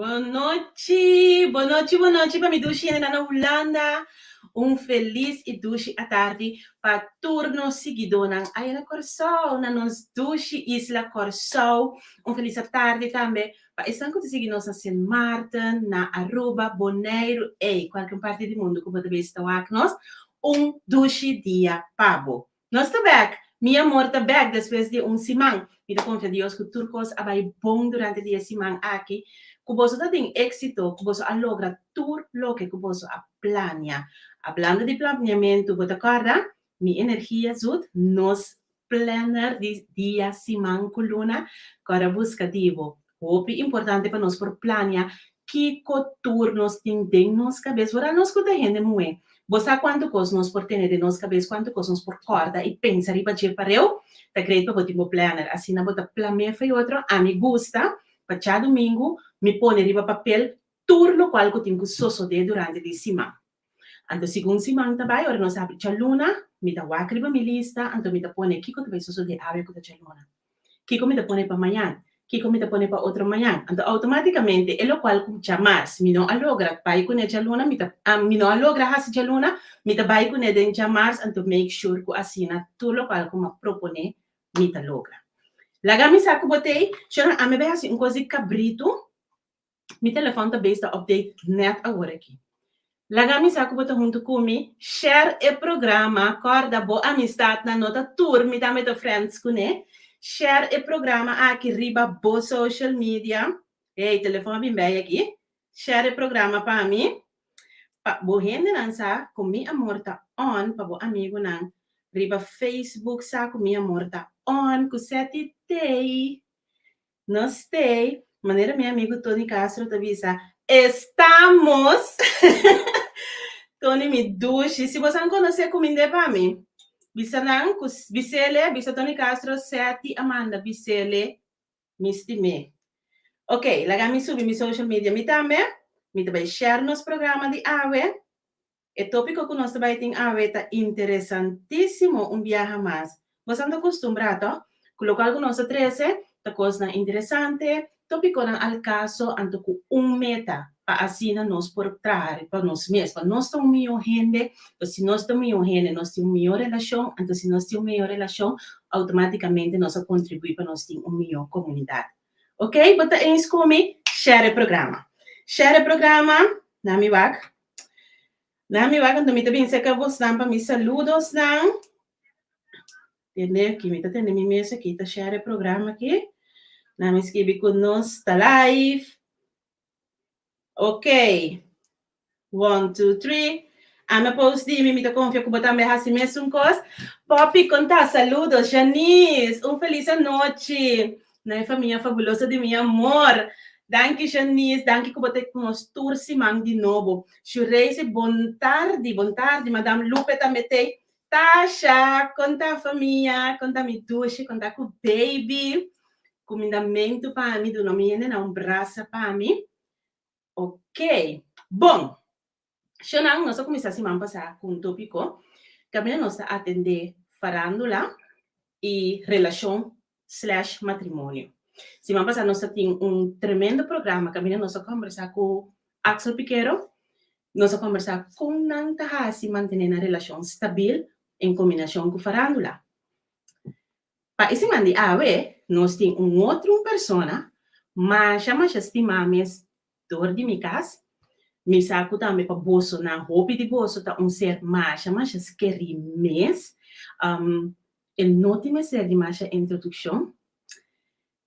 Bonochi, bonochi, bonochi pa mi dushi hendenan na Hulanda. Un felis i dushi atardi pa tur nos siguidónan aya na Kòrsou, na nos dushi isla Kòrsou. Un felis atardi tambe pa esnan ku ta sigui nos na Sint Maarten, na Aruba, Boneiru, ey, kualke un parti di mundu ku bo ta bes ta wak nos. Un dushi dia pa bo. Nos ta bek! Mi amor ta bek despues di un siman. Mi ta konfia Dios ku tur kos a bai bon durante di e siman aki, ku boso ta tin éksito, ku boso a logra tur loke ku boso a plania. Hablando di planiamentu, bo ta kòrda? Mi energia zut, nos planner di dia, siman ku luna, kòrda buska di bo. Hopi importante pa nos por plania kiko tur nos tin den nos kabes. Wora nos ku ta hende muhé, bo sa kuantu kos nos por tene den nos kabes, kuantu kos nos por kòrda i pensa riba dje pareu? Ta great pa bo tin bo planner, asina bo ta plam'é for e otro. Ami gusta pa djadumingu mi pone riba papel tur lokual ku tin ku sosodé durante di siman. Anto segun siman ta bai, ora nos habri djaluna, mi ta wak riba mi lista, anto mi ta pone kiko ta bai sosodé awe ku ta djaluna. Kiko mi ta pone pa mañan? Kiko mi ta pone pa otro mañan? Anto automáticamente e lokual ku djamars mi no a logra bai kuné djaluna, mi ta mi no a logra hasi djaluna, mi ta bai kuné den djamars, anto make sure ku asina tur lokual ku mi a proponé mi ta logra. Laga mi sa ku bo t'ei, shornan ami bai hasi un kos di kabritu. Mi telefòn ta bes ta update nèt awor aki. Laga mi sa ku bo ta huntu ku mi. Share e programa. Kòrda bo amistatnan no ta tur mi tambe ta friends kuné. Share e programa aki riba bo social media. Hey, telefòn a bin bei aki. Share e programa pa mi. Pa bo hendenan sa ku mi amor ta on pa bo amigunan riba Facebook sa ku mi amor ta on ku Seti Tei. Nos stay, manera mi amigo Tony Castro ta bisa, estamos! Tony mi dushi, si bosan conoce cumind'é pa mi, bisa nan cu bisele, bisa Tony Castro, Seti a manda bisele mi stim'é. Ok, laga mi subi mi social media mi tambe, mi ta bay share nos programa di awe. E tópiko ku nos ta bai tin awe ta interesantísimo un biaha mas. Bosan ta kustumbrá, tò? Ku lokual ku nos ta trese ta kosnan interesante, tópikonan al kaso anto ku un meta pa asina nos por traha pa nos mes, pa nos ta un mihó hende. Anto si nos ta un mihó hende nos tin un mihó relashon, anto si nos tin un mihó relashon outomátikamente nos a kontribuí pa nos tin un mihó komunidat. Ok, bo ta eens ku mi? Share e programa. Share e programa, na mi wak. Na mi wak anto mi ta bin serka bosnan pa mi saludosnan. Tende aki, mi ta tende mi mes aki ta share e programa aki. Na mi skibi ku nos ta live. Ok. One, two, three. Ami a post di mi, mi ta konfia ku bo tambe hasi mesun kos. Poppy, konta, saludos. Janice, un felis anochi. Na e famia fabuloso di mi amor. Danki Janice, danki ku bo ta ku nos tur siman di nobo. Shureisi, bon tardi, bon tardi. Madam Lupe tambe t'ei. Tasha, konta famia, konta mi dushi, konta ku baby. Kumindamentu pa mi, duna mi hendenan un brasa pa mi. Ok, bon. Shonnan, nos a kuminsá siman pasá ku un tópiko kaminda nos ta atendé farándula i relashon slash matrimonio. Siman pasá nos a tin un tremendo programa kaminda nos a kòmbersá ku Axel Pikero, nos a kòmbersá kon nan ta hasi mantené nan relashon stabil en kombinashon ku farándula. Pa e siman di awe nos tin un otro un persona masha masha stimá mes dor di mi kas. Mi sa ku tambe pa bosonan, hopi di boso ta un ser masha masha skerí mes. E no tin mester di masha introdukshon.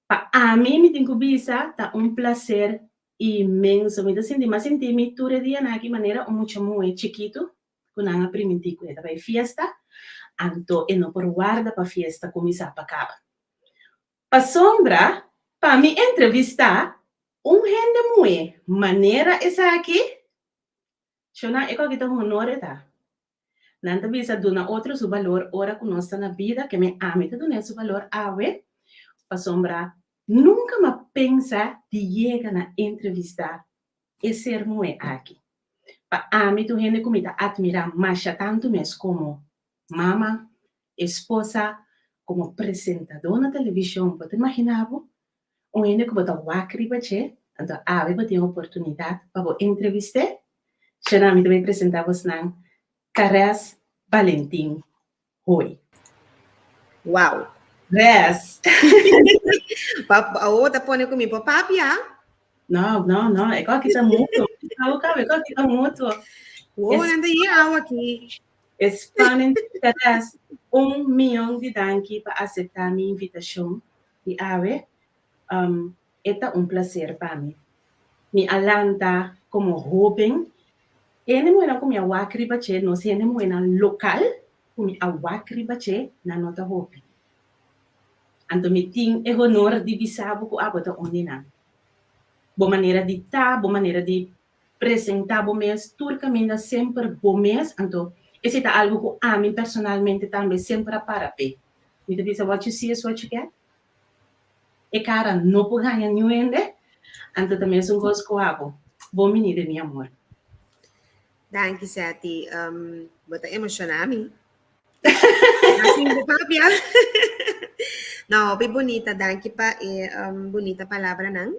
Pa ami, mi tin ku bisa, ta un plaser inmenso. Mi ta sinti, mi a sinti mi tur e dianan aki manera un mucha muhé chikitu ku nan a primintí ku e ta bai fiesta, anto e no por warda pa fiesta kuminsá pa kaba. Pasobra pa mi entrevistá un hende muhé manera esaki, shonnan e koki ta un honor e ta. Nan ta bisa duna otro su balor ora ku nos ta na bida, ke men ami ta dun'é su balor awe, pasobra nunka m'a pensa di yega na entrevistá e ser muhé aki. Pa ami ta un hende ku mi ta atmirá masha tantu mes komo mama, esposa, komo presentadó na televishon. Bo ta imaginá bo? Un hende ku bo ta wak riba dje. Anto awe bo tin oportunidat pa bo entrevist'é. Shana, mi ta bai presentá bosnan Caress Valentin Hooi. Wow! Res! Awor bo ta pone ku mi por papia? No, no, no, e kos aki ta mutuo. Awo kaba, e kos aki ta mutuo. Wow, nan ta yega awa aki. E spannend, Caress. Un mion di danki pa aseptá mi invitashon di awe. E ta un placer pa mi. Mi a lanta como hoben. Hende muhernan cu mi a wak riba dje, nos hende muhernan local cu mi a wak riba dje, nan no ta hopi. Anto mi tin e honor di bisa bo cu abo ta un di nan. Bo manera di ta, bo manera di presenta bo mes tur caminda semper bo mes, anto esey ta algo cu ami personalmente tambe semper a para p'e. Mi ta bisa what you see is what you get. E cara no por gaña niun hende, anto ta mesun cos cu abo. Bon bini den mi amor. Danki Seti, um, bo ta emociona mi. Así bo papia. No, hopi bonita, danki pa e um, bonita palabranan.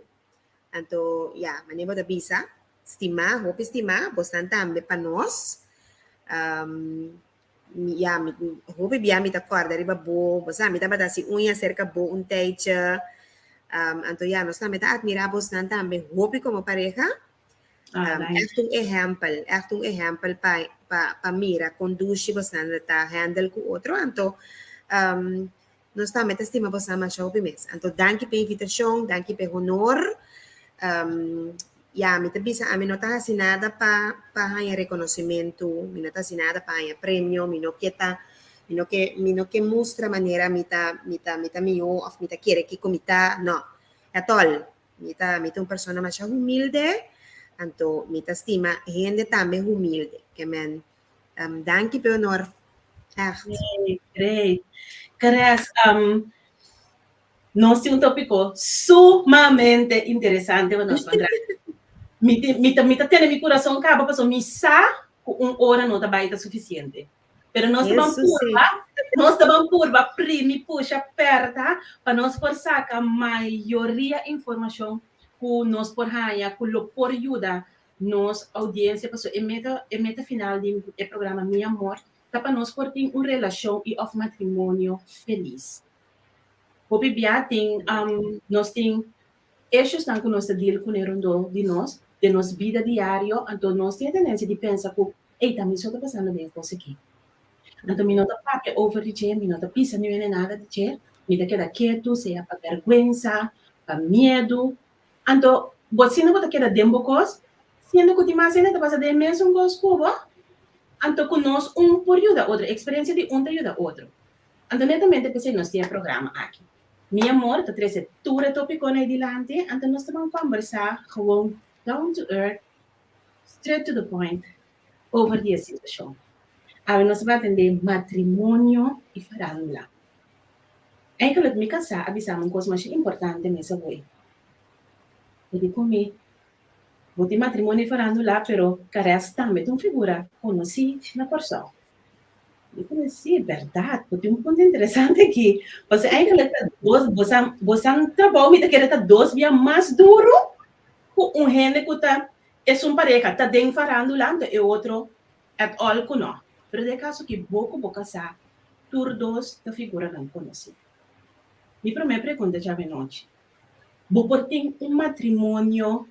Anto, ya, mane bo ta bisa, stima, hopi stima, bosnan tambe pa nos. Um, Ya, mi, hopi bia mi ta kòrda riba bo, bo sa, mi tabata hasi uña serka bo un tijdje. Um, anto ya, nos tambe ta admirá bosnan tambe hopi komo pareha. Ah, Um, nice. echt un ehèmpel, echt un ehèmpel pa, pa, pa mira kon dushi bosnan ta handle ku otro. Anto, um, nos tambe ta stima bosnan masha hopi mes. Anto danki p'e invitashon, danki p'e honor. Um, ya, mi ta bisa ami no ta hasi nada pa pa haña rekonosimentu, mi no ta hasi nada pa haña premio, mi no ke ta, mi no ke, mi no ke mustra manera mi ta, mi ta, mi ta mihó òf mi ta kere kiko mi ta, no, at all. Mi ta, mi ta un persona masha humilde, anto mi ta stima hende tambe humilde. Ke men, Um, danki p'e honor. Echt. Great, great. Caress, um, nos tin un tópiko sumamente interesante pa nos contra. Mi, ti- mi, ta, mi ta tene mi corazón kaba paso mi sa ku un ora no ta bai ta suficiente. Pero nos ta ban Eso sí. purba, nos ta ban purba primi pusha perta pa nos por saca mayoria informacion ku nos por haña, ku lo por yuda nos audiencia paso e meta e meta final di e programa Mi Amor ta pa nos por tin un relacion y of matrimonio feliz. Hopi bia tin nos tin issuesnan cu nos ta deal cune rondó di nos den nos bida diario anto nos tin e tendencia di pensa cu ey ta mi so ta pasando den e cos aki. Anto mi no ta papia over di dje, mi no ta bisa niun hende nada di dje, mi ta keda ketu sea pa berguensa, pa miedu. Anto, bo asina bo ta keda den bo kos, siendo ku tin mas hende ta pasa den e mesun kos ku bo, anto ku nos un por yuda otro, eksperensia di un ta yuda otro. Anto netamente p'esei nos tin e programa aki. Mi amor ta trese tur e topikonan ei dilanti, anto nos ta ban kòmbersá gewoon down to earth, straight to the point over di e situashon. Awe nos ta ban atendé matrimonio i farándula. Eigenlijk mi kasá a bisa mi un kos masha importante mes awor. E di ku mi, Bo tin matrimonio i farandula, pero Caress tambe ta un figura konosí na Kòrsou. Mi di ku mi, Sí, bèrdat, bo tin un punto interesante aki. Pasobra eigenlijk ta dos, bosan, bosan trabou mi ta kere ta dos bia mas duru ku un hende ku ta esun pareha ta den farandula, anto e otro at all ku no. Pero den e kaso aki bo ku bo kasá tur dos ta figuranan konosí. Mi promé pregunta djawe nochi, Bo por tin un matrimonio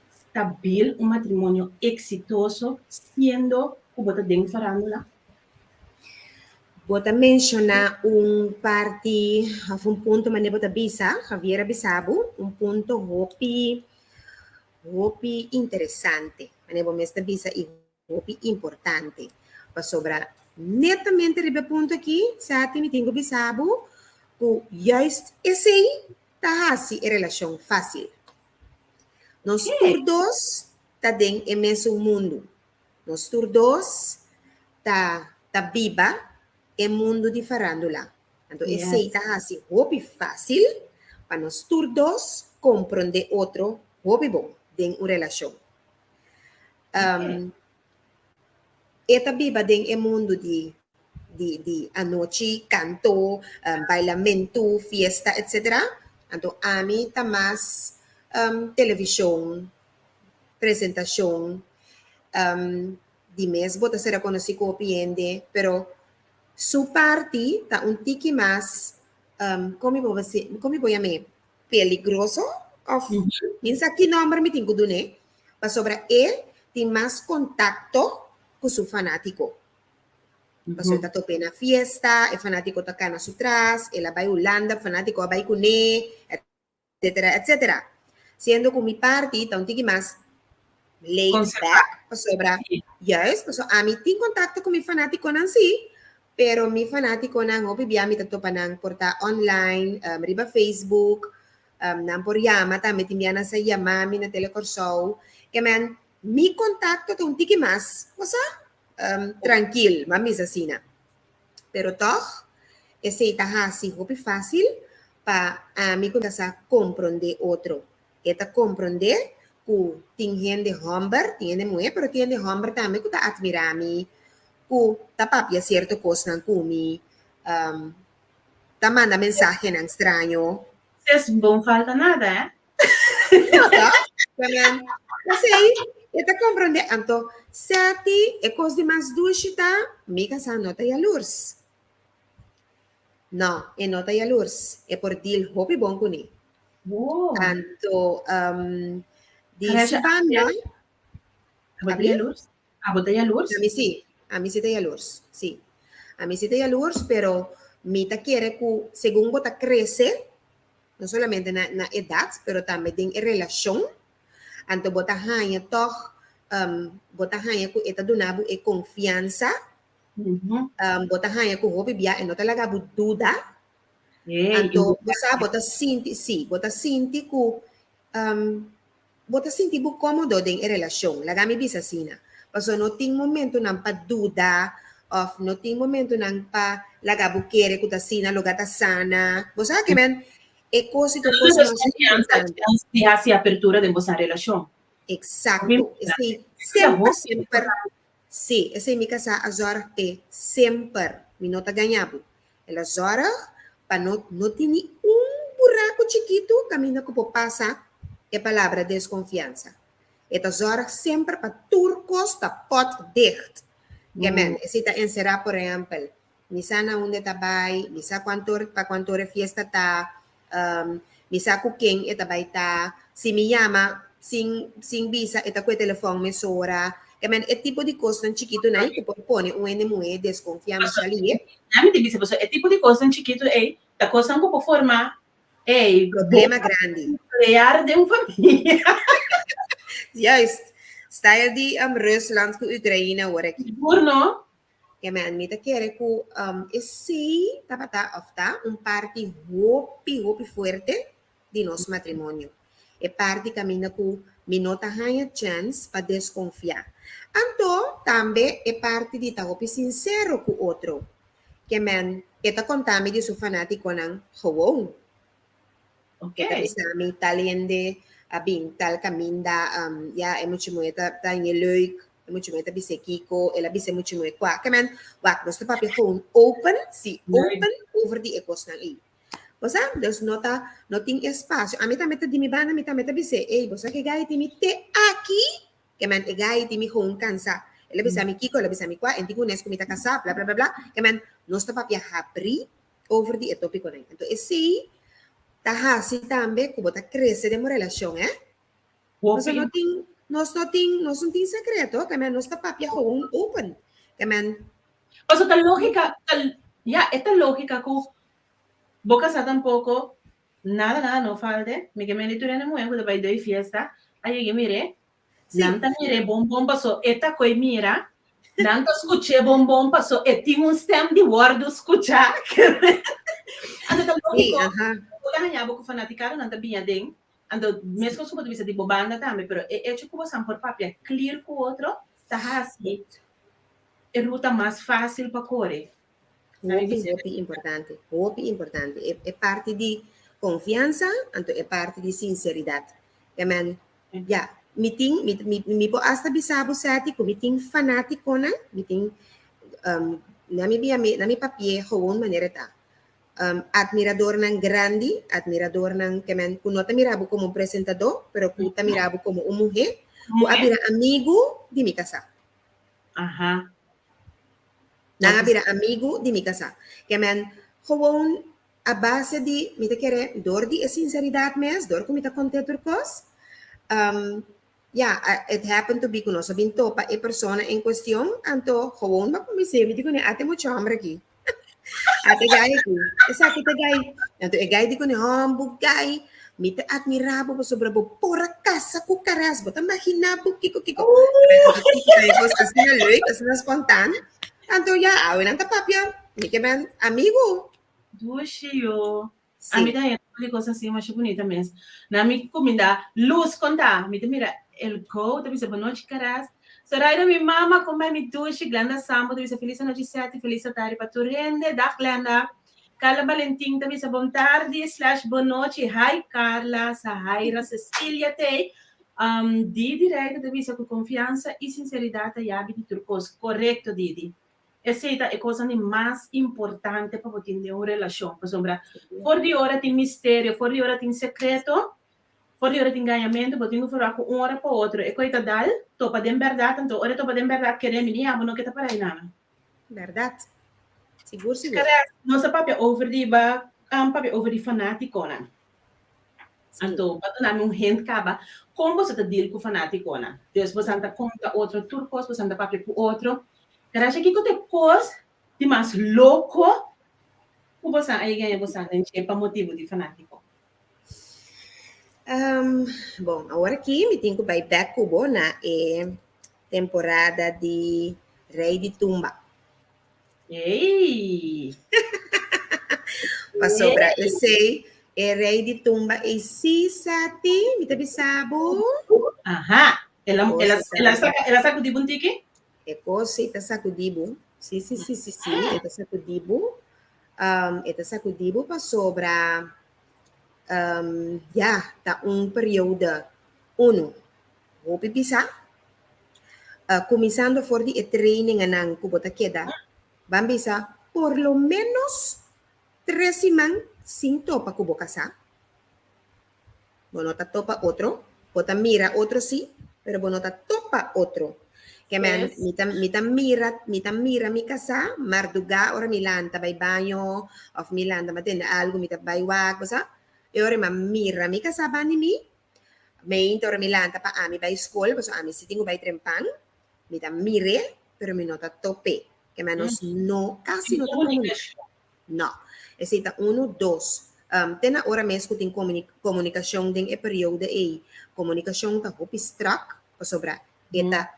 stabil, un matrimonio eksitoso siendo ku bo ta den farándula? Bo ta menshoná un parti òf un punto manera bo ta bisa, Javier a bisa bo, un punto hopi, hopi interesante. Manera bo mes ta bisa i hopi importante. Pasobra netamente riba e punto aki, Sati, mi tin ku bisa bo ku juist esei ta hasi e relashon fásil. Nos tur dos ta den e mesun mundu. Nos tur dos ta ta biba e mundu di farándula. Anto esei ta hasi hopi fásil pa nos tur dos komprondé otro hopi bon den un relashon. E ta biba den e mundu di di di anochi, kanto, bailamentu, fiesta, etcetera. Anto ami ta mas Televishon, presentashon, di mes bo ta sera konosí ku hopi hende, pero su parti ta un tiki mas, kon mi por kon mi por yam'é, peligroso òf mi no sa ki nòmber mi tin ku dun'é, pasobra e tin mas kontakto ku su fanátiko. Pasobra e ta top'é na fiesta, e fanátiko ta kana su tras, el a bai Hulanda, fanátiko a bai kuné, etcetera, etcetera. Siendo cu mi parti ta un tiki mas laid back, pasobra, juist, pasobra ami tin contacto cu mi fanaticonan si, pero mi fanaticonan hopi bia mi ta topa nan por ta online, riba Facebook, nan por yama tambe, tin bia nan sa yama mi na Tele Corsou. Ke men, mi contacto ta un tiki mas, bo sa, trankil, m'a bisa asina. Pero tòg, esei ta hasi hopi fásil pa ami ku ta sa komprondé otro. E ta komprondé ku tin hende hòmber, tin hende muhé, pero tin hende hòmber tambe ku ta atmirá mi, ku ta papia sierto kosnan ku mi, ta manda mensahenan straño. Ses bon falta nada, eh? No, ta? También, esei, e ta comprende. Anto, Seti, e kos di mas dushi ta, mi kasá no ta yalurs. No, e no ta yalurs. E por deal hopi bon kuné. Oh. Anto, di su banda, Abo ta yalurs? Abo ta yalurs? Ami si, ami si ta yalurs, si. Ami si ta yalurs, pero mi ta kere ku segun bo ta krese, no solamente na na edat, pero tambe den e relashon, anto bo ta haña tòg, bo ta haña ku e ta duna bo e konfiansa, bo ta haña ku hopi bia e no ta laga bo duda, anto bo sa bo ta sinti, si, bo ta sinti ku Bo ta sinti bo kómodo den e relashon, laga mi bisa asina, pasobra no tin momentunan pa duda òf no tin momentunan pa laga bo kere ku ta asina loga ta sana. Bo sa ke men e kos i tur kos no importante. Di hasi apertura den boso relashon. Eksakto. Esei semper, semper. Sí, esei mi kasá a zòrg p'e semper. Mi no ta gaña bo. El a zòrg pa no no tin ni un buraku chikitu kaminda ku por pasa e palabra deskonfiansa. E ta zòrg semper pa tur kos ta potdicht. Ke men, esei ta enserá por ehèmpel, mi sa na unda e ta bai, mi sa kuantu or pa kuantu ora e fiesta ta, mi sa ku ken e ta bai ta, si mi yama sin sin bisa e ta ku e telefòn mesora. Ke men e tipo di kosnan chikitunan ei ku por pone un hende muhé deskonfiá masha lihe. Mi ta bisa pasobra e tipo di kosnan chikitu ei ta kosnan ku por forma ei problema grandi. Nuclear den un famia. Juist. Style di Rusland ku Ukraina awor aki. Sigur no. Ke men mi ta kere ku esei tabata òf ta un parti hopi hopi fuerte di nos matrimonio. E parti kaminda ku mi no ta haña chèns pa deskonfiá. Anto tambe e parti di ta hopi sinsero ku otro. Ke men e ta konta mi di su fanátikonan gewoon. E ta bisa mi tal hende a bin tal kaminda, ya e mucha muhé ta ta hende leuk, e mucha muhé ta bis'é kiko, el a bis'é mucha muhé kua. Ke men, wak, nos ta papia gewoon open, si, open over di e kosnan ei. Bo sa? Dus no ta, no tin espasio. Ami tambe ta di mi banda, mi tambe ta bis'é, ey, bo sa ke gai tin mi te aki? Ke men, e gai tin mi gewoon kansa. El a bisa mi kiko, el a bisa mi kua, en tin ku nes ku mi ta kasá, bla bla bla bla. Ke men, nos ta papia habrí over di e tópikonan. Anto esei ta hasi tambe ku bo ta krese den bo relashon, eh? Pasobra no tin, nos no tin, nos no tin sekreto, ke men nos ta papia gewoon open. Ke men. Pasobra ta lógika, ta, ya, e ta lógika ku bo kasá tampoko nada nada no falte. Mi ke mende tur hende muhé ku ta bai doi fiesta a yega mir'é. Nan ta mir'é bon bon paso e ta koe mira, nan ta skuch'é bon bon paso e tin un stèm di wòrdu skuchá. Anto ta lógiko ku bo ta haña bo ku fanatikado nan ta biña den, anto meskos ku bo ta bisa di bo banda tambe, pero e echo ku bosan por papia klir ku otro ta hasi e ruta mas fásil pa kore. Hopi, hopi importante, hopi importante. E, e parti di konfiansa, anto e parti di sinseridat. Ke men, Ya, mi tin, mi, mi, mi por hasta bisa bo, Seti, ku mi tin fanátikonan, mi tin, na mi bia, na mi papié gewoon manera ta. Admiradornan grandi, admiradornan ke men ku no ta mira bo komo un presentadó, pero ku ta mira bo komo un muhé, ku a bira amigu di mi kasá. Nan a bira amigu di mi kasá. Ke men gewoon a base di, mi ta kere, dor di e sinseridat mes, dor ku mi ta kont'é tur kos, ya, it happened to be ku nos a bin topa e persona en kuestion, anto gewoon bo a kumins'é, mi di kuné, ate mucha hòmber aki. Ate gai aki. Esaki ta gai. Anto e gai di kuné, hòmber gai, mi ta atmirá bo pasobra bo por a kasa ku Karas. Bo ta maginá bo kiko kiko. Anto kiko ta e kos asina leuk, asina spontaan. Anto ya, awe nan ta papia, mi ke ben amigu. Dushi yo. A mi ta haña tur di kos así masha bunita mes. Na mi kuminda lus konta, mi ta mira el go ta bisa bonochi Karas. Zoraida mi mama kon bai mi dushi. Glenda Sambo ta bisa felis anochi Seti, felis atardi pa tur hende. Dag Glenda. Carla Balentin ta bisa bon tardi slash bonochi. Hi Carla, Sahaira, Cecilia t'ei. Didi Reiter ta bisa ku konfiansa i sinseridat ta yabi di tur kos. Korekto Didi. Esei ta e kosnan di mas importante pa bo tin den un relashon, pasobra for di ora tin misterio, for di ora tin sekreto, for di ora tin gañamentu, bo tin ku forma ku un ora pa otro e koi ta dal topa den bèrdat, anto ora e topa den bèrdat kere mi ni abo no ke ta para ainana. Bèrdat. Sigur sigur. Kare nos a papia over di ba papia over di fanátikonan. Anto pa duna mi un hint kaba kon boso ta deal ku fanátikonan. Dus boso ta konta otro tur kos, boso ta papia ku otro. Garasha kiko ta e kos di mas loko ku boso a yega haña boso den dje pa motibu di fanátiko? Bon, awor aki mi tin ku bai bèk ku bo na e temporada di Rei di Tumba. Ey! Pasobra esei e rei di tumba ei sí, Sati, mi ta bisa bo. Aha, el a, el a, el a saca, el a sacudí bo un tiki? E kos sí ta sacudí bo. Sí, sí, sí, sí, sí, e ta sacudí bo. E ta sacudí bo pasobra, ya, ta un periodo, uno, Hopi bisa. Kuminsando for di e traininganan ku bo ta keda, ban bisa por lo ménos tres siman sin topa ku bo kasá. Bo no ta topa otro, bo ta mira otro sí, pero bo no ta topa otro. Ke men, mi ta mi ta mira mi ta mira mi kasá mardugá ora mi lanta bai baño òf mi lanta mi a tende algu mi ta bai wak, bo sa. E ora mi a mira mi kasá banda di mi, Meinta ora mi lanta pa ami bai skol, pasobra ami si tin ku bai trempan, mi ta mir'é, pero mi no ta top'é. Ke men nos no, kasi no ta komuniká. No. Esei ta unu. Dos, te na ora mes ku tin komunikashon den e periodo ei, komunikashon ta hopi strak, pasobra e ta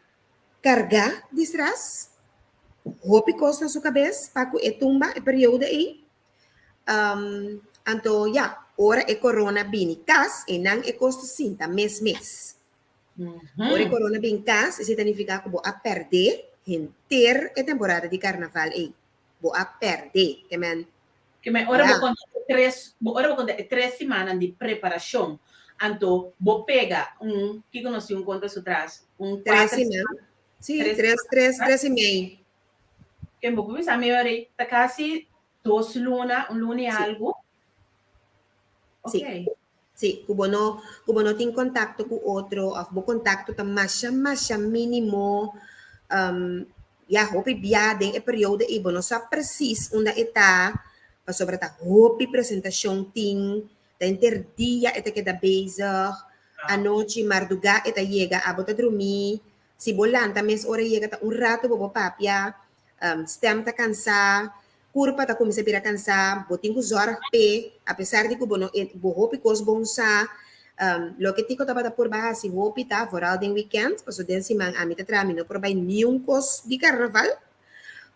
kargá di stras, hopi kos na su kabes pa ku e tumba e periodo ei. Anto ya, ora e corona bini cas, einan e cos ta sinta mes mes. Ora e corona bin cas, esei ta nifica cu bo a perde henter e temporada di carnaval ei. Bo a perde. Ke men, Ke men, ora bo ya. conta e tres, bo ora bo conta e tres simannan di preparacion, anto bo pega un, kiko nos tin un conta su tras? Un Tres cuater siman. siman? Sí, Tres tres, siman. tres, tres y mei. Ken bo por bisa mi ora ei ta kasi dos luna, un luna i algu. Sí. Ok. Sí, ku bo no, ku bo no tin kontakto ku otro òf bo kontakto ta masha masha mínimo. Ya hopi bia den e periodo ei bo no sa presis unda e ta, pasobra ta hopi presentashon tin, ta henter dia e ta keda bezig, anochi mardugá e ta yega abo ta drumí, Si bo lanta mes ora yega ta un rato bo por papia, stem ta cansá, curpa ta cuminsa bira cansá, bo tin cu zorg p'e, apesar di cu bo no bo hopi cos bon sa. Loke Tico tabata purba haci hopi ta, vooral den weekend, paso den siman ami ta traha mi no por bay niun cos di carnaval.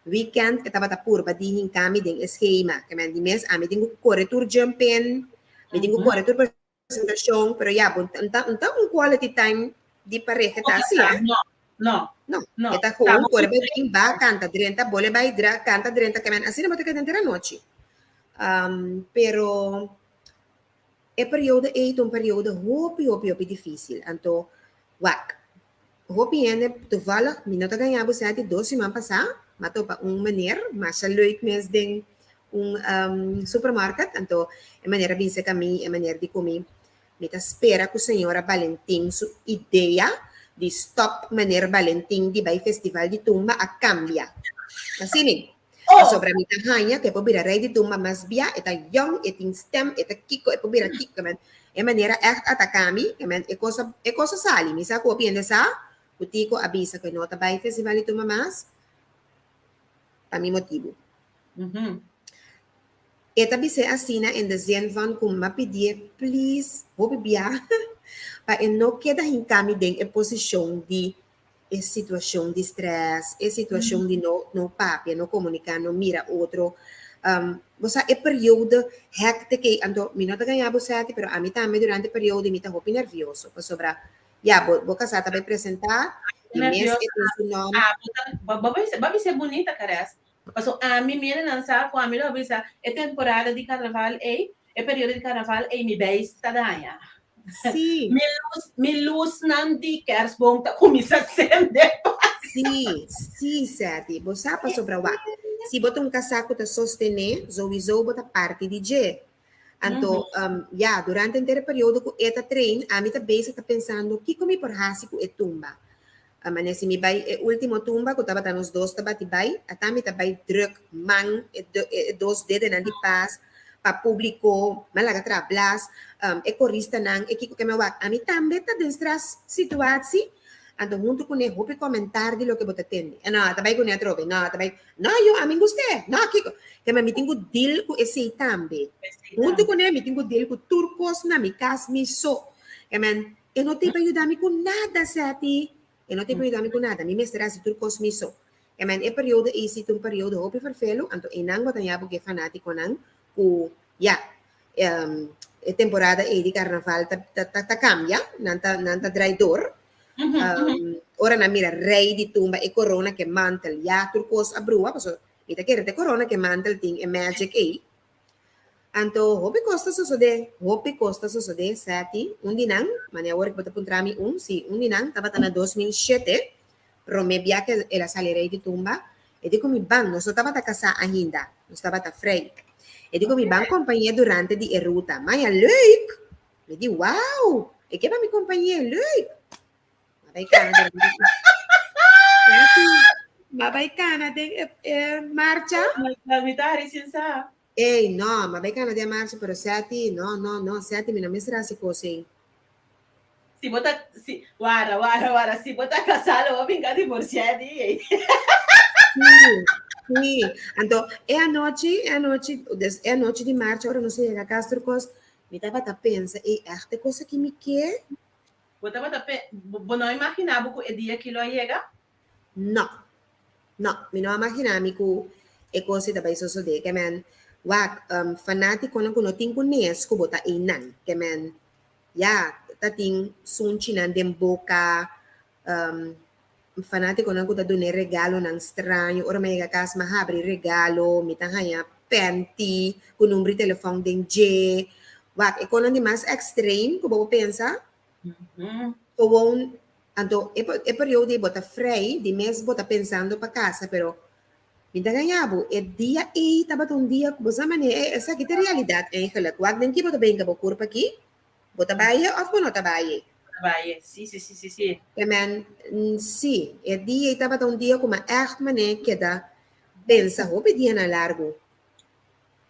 Weekend e tabata purba di hinca mi den e schema, ke men di mes ami tin cu core tur jump in, mi tin cu core tur presentacion, pero ya, bo ta un ta un quality time di pareha ta así, eh? No, no. No, No. e ta gewoon kore bai bin ba kanta drenta, bole bai dra kanta drenta kemen asina bo ta keda henter anochi. Pero e periodo ei ta un periodo hopi hopi hopi dificil. Anto wak, hopi hende toevallig mi no ta gaña bo seti dos siman pasá m'a topa un meneer masha leuk mes den un um, supermarket, anto e meneer a bin serka mi, e meneer di ku mi, mi ta spera ku señora Balentin su idea di stop meneer Balentin di bai festival di tumba a kambia. Asina? Oh! Pasobra mi ta haña ku e por bira rei di tumba mas bia, e ta yòn, e tin stèm, e ta kiko, e por bira kiko. Men, e manera ègt ataká mi, ke men, e kos a, e kos a sali. Mi sa ku hopi hende sa ku Tico a bisa ku e no ta bai festival di tumba mas pa mi motibu. E ta bis'é asina in de zin van ku m'a pidié please hopi bia pa e no keda hinká mi den e posishon di e situashon di stress, e situashon di no no papia, no komuniká, no mira otro. Bo sa e periodo hectic ei, anto mi no ta gaña bo sèti, pero ami tambe durante e periodo mi ta hopi nervioso, pasobra ya bo bo kasá ta bai presentá i mes e tin su nòm. Ah, bo ta bo bo a bisa bunita Kares, paso ami mira nan sa ku ami lo a bisa e temporada di karnaval ei, E periodo di carnaval ei mi beis ta daña. Sí. Mi luz, mi luznan di kerstboom ta cuminsa sende pas. Sí, sí, Seti. Bo sa pasobra wak. Si bo ta un kasá ku ta sostené, souiso bo ta parti di dje. Anto, ya, durante henter e periodo ku e ta train, ami ta bezig ta pensando kiko mi por hasi ku e tumba. Mane si mi bai e ultimo tumba ku tabata nos dos ta bati bai, ata mi ta bai druk man e e dos dedenan di pas pa publico, mi a laga traha blas, e koristanan, e kiko ke mi a wak. Ami tambe ta den stress situatie, anto huntu kuné hopi komentar di loke bo ta tende. E no, ta bai kuné atrobe, no, ta bai, no yo, ami gust'é, no, kiko. Ke mi tin ku deal ku esei tambe. Huntu kuné mi tin ku deal ku tur kos na mi kas mi so. Ke men, E no tin pa yuda mi ku nada, Seti. E no tin pa yuda mi ku nada. Mi mester hasi tur kos mi so. E men e periodo ei si ta un periodo hopi ferfelu, anto einan bo ta ña bo ke fanatikonan ku ya, e temporada ei di karnaval ta ta ta kambia, nan ta nan ta drai dor. Ora nan mira rei di tumba e korona ke mantel, ya tur kos a brua, pasobra mi ta kere ta e korona ke mantel tin e magic ei. Anto hopi kos ta sosodé, hopi kos ta sosodé, Seti, un di nan, mane awor ku bo ta puntra mi un, si, un di nan tabata na 2007, promé bia ku el a sali rei di tumba, e di ku mi ban, nos no tabata kasá ainda, nos tabata frei. E di ku mi ban kompañ'é durante di e ruta. Maya, leuk! Mi di, wauw! E ke pa mi kompañ'é, leuk! M'a bai kana den M'a bai kana den e, e marcha. Mi ta hari sin sa. Ey, no, m'a bai kana den e marcha, pero Seti, no, no, no, Seti, mi no mester hasi kos ey. Si bo ta, si, wara, wara, wara, si bo ta kasá lo bo binka divorsiá di ey. Sí, sí. Anto, e anochi, e anochi, des, e anochi di marcha, ora nos a yega kas tur kos, mi tabata pensa, ey, ègt e kos aki mi ke? Bo tabata pe, bo no a imaginá bo ku e dia aki lo a yega? No. No, mi no a maginá mi ku e kos ei ta bai sosodé. Ke men, wak, fanátikonan ku no tin ku nes ku bo ta einan. Ke men, ya, ta tin sunchinan den boka, Fanátikonan ku ta dun'é regalonan straño. Ora mi a yega kas mi a habri regalo, mi ta haña pènti ku number di telefòn den dje. Wak, e konan di mas ekstrem ku bo por pensa. Gewoon, anto e e periodo ei bo ta frei, di mes bo ta pensando pa kasa, pero mi ta gaña bo, e dia ei tabata un dia ku bo sa manera, esaki ta realidat eigenlijk. Wak den ki bo ta brinka bo kurpa aki? Bo ta bai e of bo no ta bai e? Bo ta bai e, si, si, si, si, si. E men, si. E dia ei tabata un dia ku mi a ègt manera keda pensa hopi dianan largu.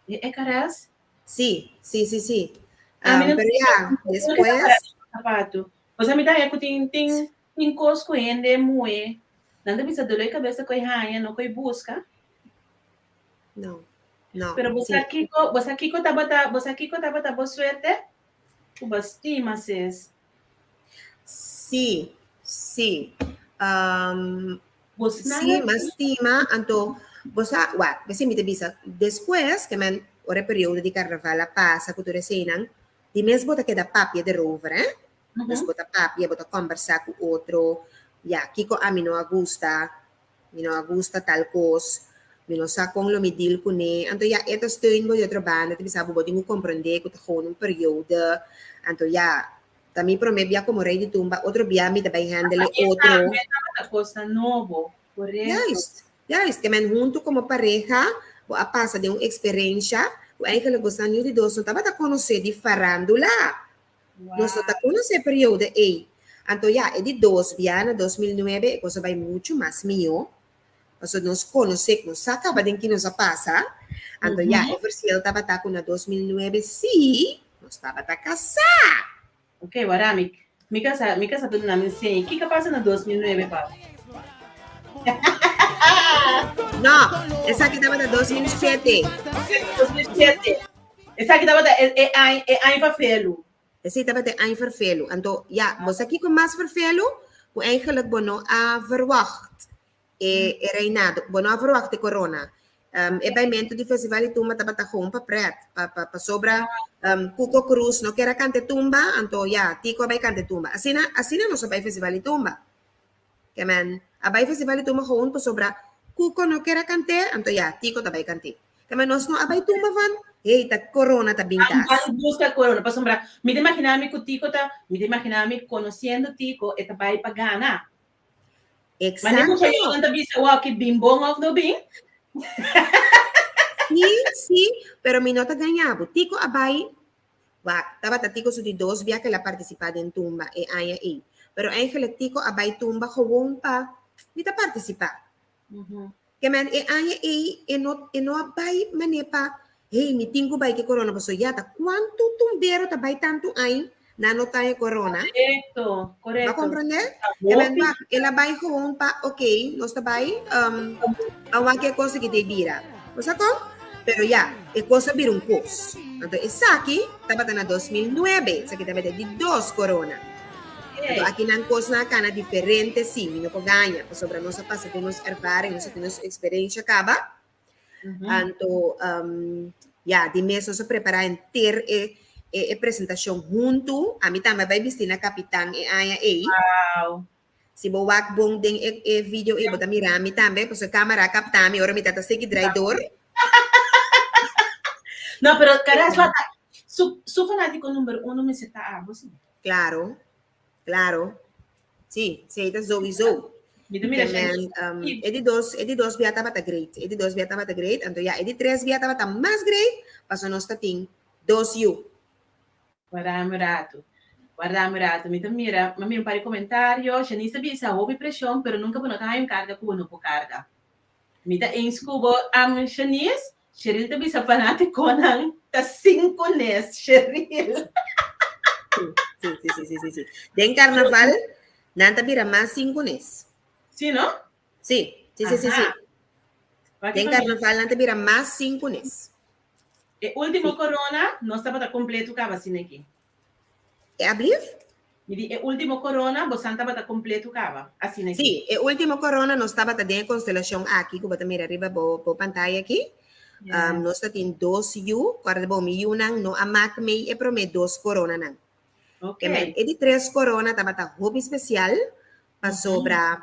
E e kares? Si, si, si, si. Ami no Pero ya, despues. Sapatu. Pues ami ta haña ku tin, tin, tin kos ku hende muhé, nan ta bisa doló e kabesa ku e haña, no ku e buska. No, no. Pero bo sa kiko, bo sa kiko tabata, bo sa kiko tabata bo suerte? Ku bo stima, sis. Sí, sí. Bo sna Sí, m'a stima, anto bo sa, wak, besi mi ta bisa, despues ke men, ora e periodo di karnaval a pasa ku tur eseinan, di mes bo ta keda papia derover, eh. Dus bo ta papia, bo ta kombersá ku otro, ya, kiko ami no a gusta, Mi no a gusta tal kos, mi no sa kon lo mi deal kuné. Anto ya e ta steun bo di otro banda, ta bisa bo bo tin ku komprendé ku ta gewoon un periode. Anto ya, ta mi promé bia komo rei di tumba, otro bia mi ta bai handle e otro. Tambe tabata kosnan nobo, korekto. Juist, juist. Ke men huntu komo pareha Bo a pasa den un eksperensha ku eigenlijk bo sa niun di dos no tabata konosé di farándula. Nos no ta konosé e periodo ei. Anto ya, e di dos bia na 2009 e kos a bai muchu mas mihó. Pasobra nos konosé, nos sa kaba den ki nos a pasa. Anto ya, e verschil tabata ku na 2009 sí nos tabata kasá. Ok, wara mi mi kasa mi kasa ta duna mi enseña. Kiko a pasa na 2009, pap? No, esaki tabata 2007. 2007. Esaki tabata e e aña e aña verfelu. Esei tabata e aña verfelu. Anto, ya, bo sa kiko mas verfelu? Ku eigenlijk bo no a verwacht e e reinado, bo no a verwacht e corona. E baimentu di Festival di Tumba tabata gewoon pa pret, pa pa pasobra Cuco Cruz no kier a kanta e tumba, anto ya, Tico a bai kanta e tumba. Asina asina nos a bai Festival di Tumba. Ke men a bai Festival di Tumba gewoon pasobra Cuco no kier a kant'é, anto ya, Tico ta bai kant'é. Ke men nos no a bai tumba van, hey, ta corona ta bin kas. Ban buska corona, pasobra mi ta imagina mi ku Tico ta, mi ta imagina mi konosiendo Tico, e ta bai pa gana. Exacto. Mane mucha yonan ta bisa wou ki bin bon of no bin. Sí, sí, pero mi no ta gaña bo. Tico a bai, wak, tabata Tico su di dos bia ke el a partisipá den tumba e aña ei. Pero eigenlijk Tico a bai tumba gewoon pa mi ta partisipá. Ke men e aña ei e no e no a bai mane pa hey mi tin ku bai ke corona paso ya ta kuantu tumbero ta bai tantu añ nan no taña corona. Korekto, Bo a korekto. komprende? Ke men wak el a bai gewoon pa ok nos ta bai a wak e kos aki ta e bira. Bo sa kon? Pero ya e kos a bira un kos. Anto esaki tabata na 2009 esaki tabata e di dos corona. Anto aki nan kosnan a kana diferente sí, mi no por gaña, pasobra nos a pasa den nos ervaring, nos a tin nos eksperensha kaba. Anto, ya, di mes nos a prepará henter e e presentashon huntu. Ami tambe a bai bisti na kapitan e aña ei. Wow! Si bo wak bon den e e video ei, bo ta mira mi tambe, pasobra e kamera a kapta mi ora mi ta ta sigui drai dor. No, pero Karas wak, su su fanátiko number uno mester ta abo sí. Claro, claro. Sí, sí, ta sowieso. Mi ta mira Men, e di dos, e di dos bia tabata great. E di dos bia tabata great. Anto ya, e di tres bia tabata mas great, paso nos ta tin dos yu. Guardami un rato. Guardami un rato. Mi ta mira, mi a mira un par di comentario. Shanice ta bisa, hopi presion, pero nunca bo no ta haña un carga cu bo no por carga. Mi ta eens ku bo, Shanice. Sheril ta bisa fanátikonan ta sin kunes, Sheril. Sí, sí, sí, sí, sí, sí. Den karnaval, nan ta bira mas sin kunes. Sí, no? Sí, sí, sí, sí, sí. Den karnaval nan ta bira mas sin kunes. E último corona nos tabata completo caba asina aki. E ablief? Mi di e último corona bosan tabata completo caba asina aki. Sí, e último corona nos tabata den e constelacion aki cu bo ta mira riba bo bo pantaya aki. Yes. Nos ta tin dos yu, corda bo mi yunan no a mak mei e prome dos coronanan. Ok. Kemen e di tres corona tabata hopi special pasobra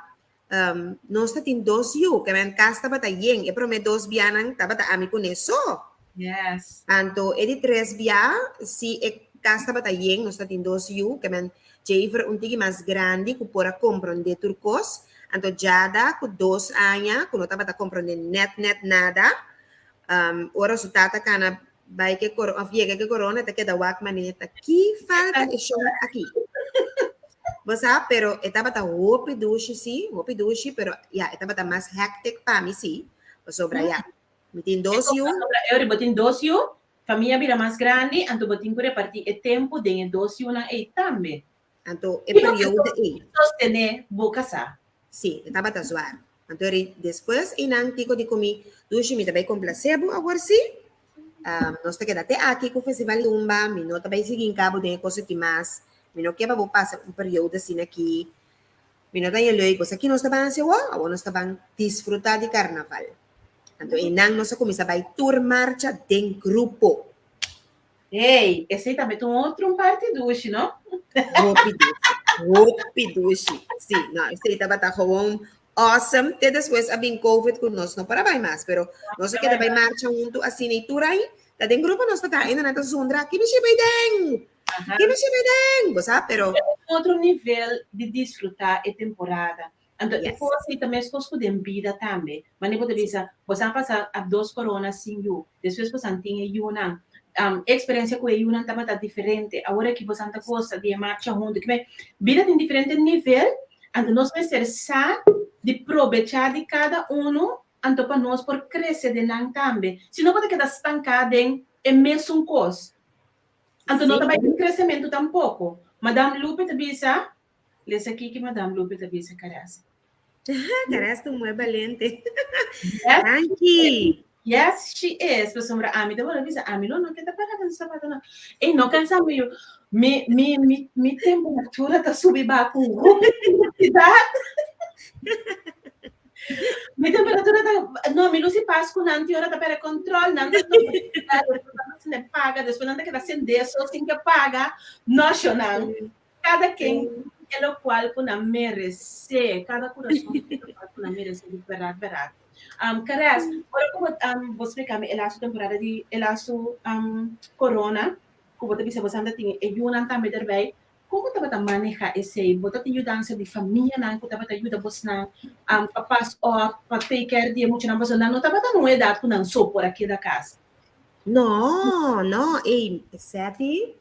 Nos ta tin dos yu, ke men kas tabata yen. E promé dos bianan tabata ami kuné so. Yes. Anto e di tres bia, si e kas tabata yen, nos ta tin dos yu, ke men Javer un tiki mas grandi ku por a komprondé tur kos. Anto Jada ku dos aña ku no tabata komprondé nèt nèt nada. Ora su tata kana Bai ke kor of yega ke korona ta keda wak manera ta ki falta e shon aki. Bo sa, pero e tabata hopi dushi si, hopi dushi, pero ya, e tabata mas hectic pa mi si, pasobra ya, mi tin dos yu. Pasobra Eury, bo tin dos yu, famia bira mas grandi, anto bo tin ku reparti e tempu den e dos yunan ei tambe. Anto e periodo ei. Sostené bo kasá. Sí, e tabata zwaar. Anto eri despues einan Tico di ku mi, Dushi, mi ta bai komplasé bo awor sí. Nos ta keda te aki ku Festival Tumba, mi no ta bai sigui hinká bo den e kos aki mas. Mi no ke pa bo pasa un periodo asina aki. Mi no ta haña leuk. Bo sa ki nos ta ban hasi awor? Awor nos ta ban disfrutá di karnaval. Anto einan nos a kuminsá bai tur marcha den grupo. Hey, esei tambe ta un otro un parti dushi, no? Hopi dushi, hopi dushi. Sí, no, esei tabata gewoon awesome. Te despues a bin COVID ku nos no por a bai mas, pero nos a keda bai marcha huntu asina i tur ai ta den grupo nos ta traha ainda nan ta zundra, ki mishi bai den? Ki mishi bai den? Bo sa, pero Un otro nivel di disfruta e temporada. Anto e kos ei ta meskos ku den bida tambe. Manera bo ta bisa, boso a pasa a dos korona sin yu, despues boso a tin e yunan. E eksperensia ku e yunan tabata diferente. Awor aki boso ta gosa di e marcha huntu. Kibai, bida tin diferente nivel, anto nos mester sa di probechá di kada unu, anto pa nos por krese den nan tambe. Si no bo ta keda stanká den e mesun kos. Anto no ta bai tin kresementu tampoko. Madam Lupe ta bisa, Lesa kiki Madam Lupe ta bisa Caressa. Caressa ta un mujer balente. Yes, Danki. Yes, she is. Pasobra ami ta wòrdu bisa, ami lo no ke ta para den sapato no. Ey, no kansa mi yu. Mi, mi, mi, mi temperatura ta subi ba ku hopi velocidad. Mi temperatura ta, no, mi lusi pas ku nan ti ora ta perde control, nan ta no, sin paga, despues nan ta keda sende so sin ke paga. No, shonan. Kada ken e lokual ku nan meresé, kada kurason e lokual ku nan meresé di bèrdat bèrdat. Caress, ora ku bo bo splika mi e lastu temporada di e lastu corona ku bo ta bisa bo santa tin e yunan tambe derbei, kon bo tabata maneha esei? Bo ta tin yudansa di famianan ku tabata yuda bosnan pa pas òf pa take care di e muchanan? Pasobra nan no tabata na un edat ku nan so por a keda kas. No, no, ey, Seti,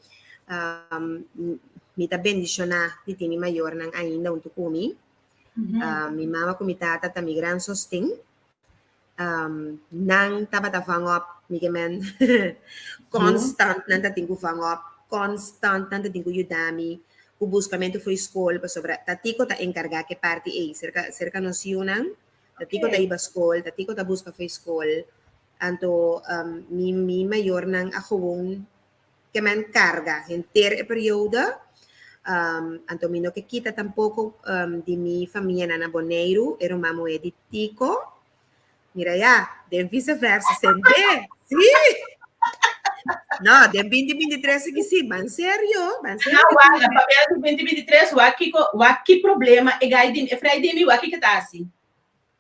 um, mi ta bendishoná di tin mi mayornan ainda huntu ku mi. Mi mama ku mi tata ta mi gran sosten. Nan tabata vang op, mi ke men konstant nan ta tin ku vang op, konstant nan ta tin ku yuda mi ku buskamentu for skol, pasobra Tatiko ta enkargá ku e parti ei, serka serka nos yunan, Tatiko ta hiba skol, Tatiko ta buska for skol. Anto mi mi mayornan a gewoon ke men karga henter e periodo. Anto mi no ke kita tampoko di mi famianan na Boneiru, e ruman muhé di Tico. Mira ya, den vice versa sende. Sí. No, den 2023 aki sí, ban serio, ban serio. No, wak, papia di 2023, wak kiko, wak ki problema e gai di mi, e frei di mi, wak kiko ta hasi.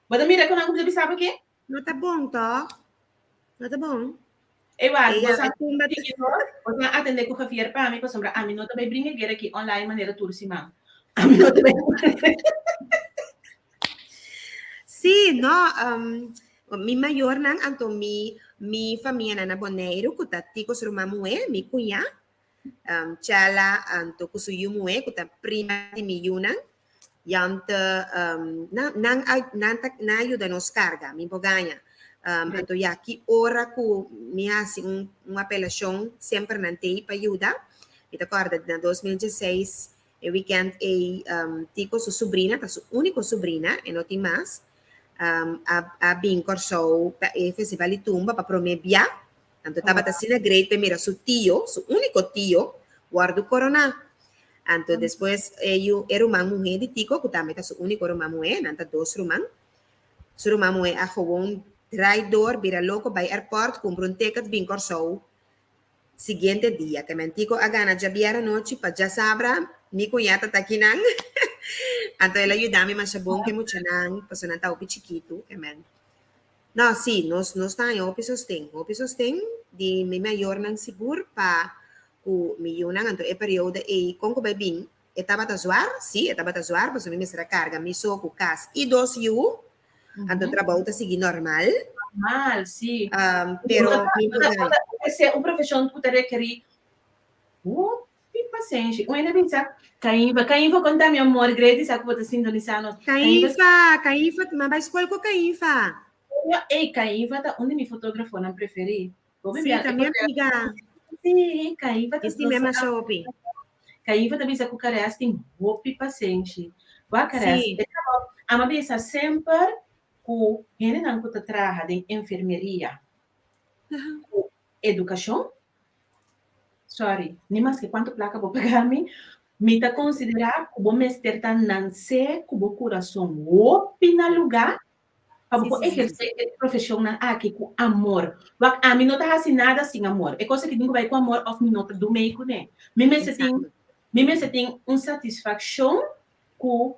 Bo ta mira ku nan ku ta bisa bo ke? No ta bon toch? No ta bon. Ey wak, bo sa bo sa atende ku Javier pa mi pasobra ami no ta bai bringa guera aki online manera tur siman. Ami no ta bai. Sí, no, um, mi mayornan anto mi mi famianan na Boneiru ku ta Tico su ruman muhé, mi kuñá, um, Chela anto ku su yu muhé ku ta prima di mi yunan. Jante, um, nan, nan, a, nan, ta, nan a yuda nos karga, mi por gaña. Um, anto ya, ki ora ku mi hasi un, un apelashon, semper nan t'ei pa yuda. Mi ta kòrda na 2016, e weekend ei, um, Tico su subrina, ta su úniko subrina, e no tin mas, um, a, a bin Kòrsou pa e festival di tumba pa promé bia. Anto tabata asina great pa e mira su tio, su úniko tio, wòrdu koroná. Anto despues e yu e ruman muhé di Tico, ku tambe ta su úniko ruman muhé, nan ta dos ruman, su ruman muhé a gewoon drai dor, bira loko, bai airport, kumpra un ticket bin Kòrsou siguiente dia. Ke men Tico a gana djabièrnè anochi pa djasabra, mi kuñá ta ta akinan. Anto el a yuda mi masha bon ku e muchanan, pasobra nan ta hopi chikitu. Ke men No, sí, nos nos ta haña hopi sosten, hopi sosten di mi mayornan sigur pa ku mi yunan, anto e periodo ei kon ku bai bin e tabata zwar, sí, e tabata zwar pasobra mi mester a karga mi so ku kas i dos yu, anto trabou ta sigui normal. Normal, sí. Pero mi por Esei un profeshon ku ta rekerí hopi pasenshi. Un hende bisa, Cainfa, Cainfa konta mi amor, Grady sa ku bo ta sintonisá nos. Cainfa, Cainfa, mi a bai skol ku Cainfa. Ey, Cainfa ta un di mi fotógrafonan preferí. Sí, ta mi amiga. Sí, Cainfa ta. E stim'é masha hopi. Cainfa ta bisa ku Carès tin hopi pasenshi. Wak Carès, e trabou, amo bisa semper ku hendenan ku ta traha den enfermeria, ku edukashon, Sorry, ni maske kuantu plaka bo paga mi, mi ta konsiderá ku bo mester ta nansé ku bo kurason hopi na lugá pa bo por ehersé e profeshonnan aki ku amor. Wak, ami no ta hasi nada sin amor. E kos aki tin ku bai ku amor òf mi no ta dumei kuné. Mi mester tin, mi mester tin un satisfakshon ku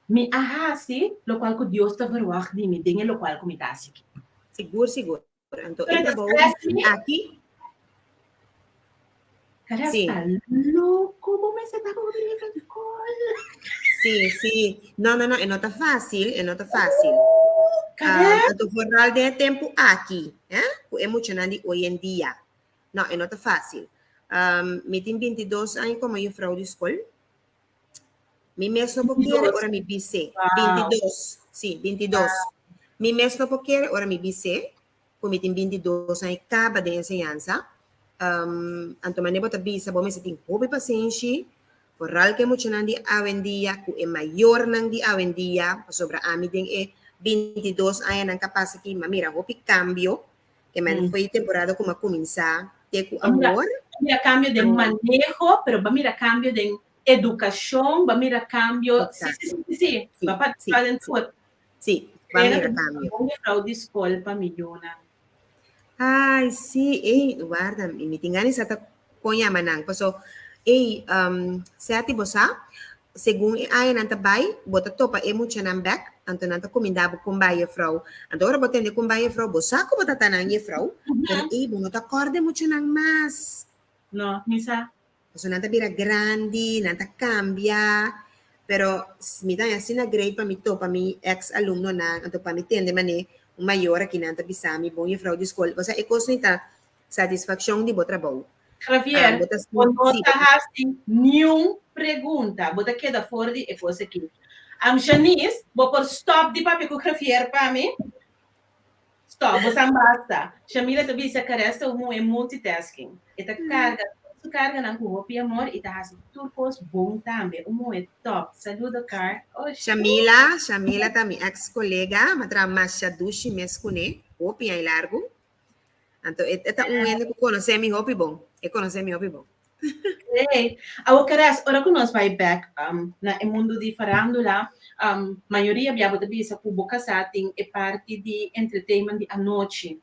mi a hasi lokual ku Dios ta verwagt di mi den e lokual ku mi ta hasi aki. Sigur, sigur. Anto e trabou aki. Sí. Está loco, bo mester ta bo riba kol. Sí, sí. No, no, no, e no ta fácil, e no ta fácil. Ah, anto vooral den e tempu aki, eh, ku e muchanan di hoy en dia. No, e no ta fácil. Um, mi tin 22 aña komo juffrouw di skol. Mi mes no por kere ora mi bis'é. 22, sí, 22. Mi mes no por kere ora mi bis'é ku mi tin 22 aña kaba den enseñansa. Um, anto manera bo ta bisa, bo mester tin hopi pasenshi, vooral ku e muchanan di awendia, ku e mayornan di awendia, pasobra ami den e 22 añanan ka pasa aki, mi a mira hopi kambio, ke men foi temporada ku mi a kuminsá te ku awor. Mira kambio den maneho, pero bo a mira kambio den edukashon, bo a mira kambio, sí, sí, sí, sí, bo a partisipá den tur. Sí, bo a mira kambio. Bon juffrouw di skol pa mi yunan. Ai, sí, ei, warda, mi tin gana di sa ta kon yama nan, paso, ei, um, Seti, bo sa, segun e añanan ta bai, bo ta topa e muchanan bek, anto nan ta kuminda bo kon bai juffrouw. Anto ora bo tende kon bai juffrouw, bo sa ku bo ta ta nan juffrouw, pero ei, bo no ta kòrda e muchanan mas. No, mi sa. Pasobra nan ta bira grandi, nan ta kambia, pero mi ta haña asina great pa mi topa mi ex alumnonan, anto pa mi tende manera un mayor aki nan ta bisa mi, bon juffrouw di skol, osea e kos ni ta satisfakshon di bo trabou. Javier, bo no ta hasi niun pregunta, bo ta keda for di e kos aki. Janice, bo por stop di papia ku Javier pa mi? Stop, bo san basta. Shamila ta bisa Caress ta un muhe multitasking. E ta carga tur su carganan cu hopi amor y ta haci tur cos bon tambe. Un muhe top. Saludo Car. Oh Shamila, Shamila ta mi ex colega, mi a traha masha dushi mes cune, hopi aña largu. Anto e ta un hende cu conoce mi hopi bon, e conoce mi hopi bon. Hey, awor Caress, ora ku nos bai bek um, na e mundu di farándula, um, mayoria bia bo ta bisa ku bo kasá tin e parti di entertainment di anochi.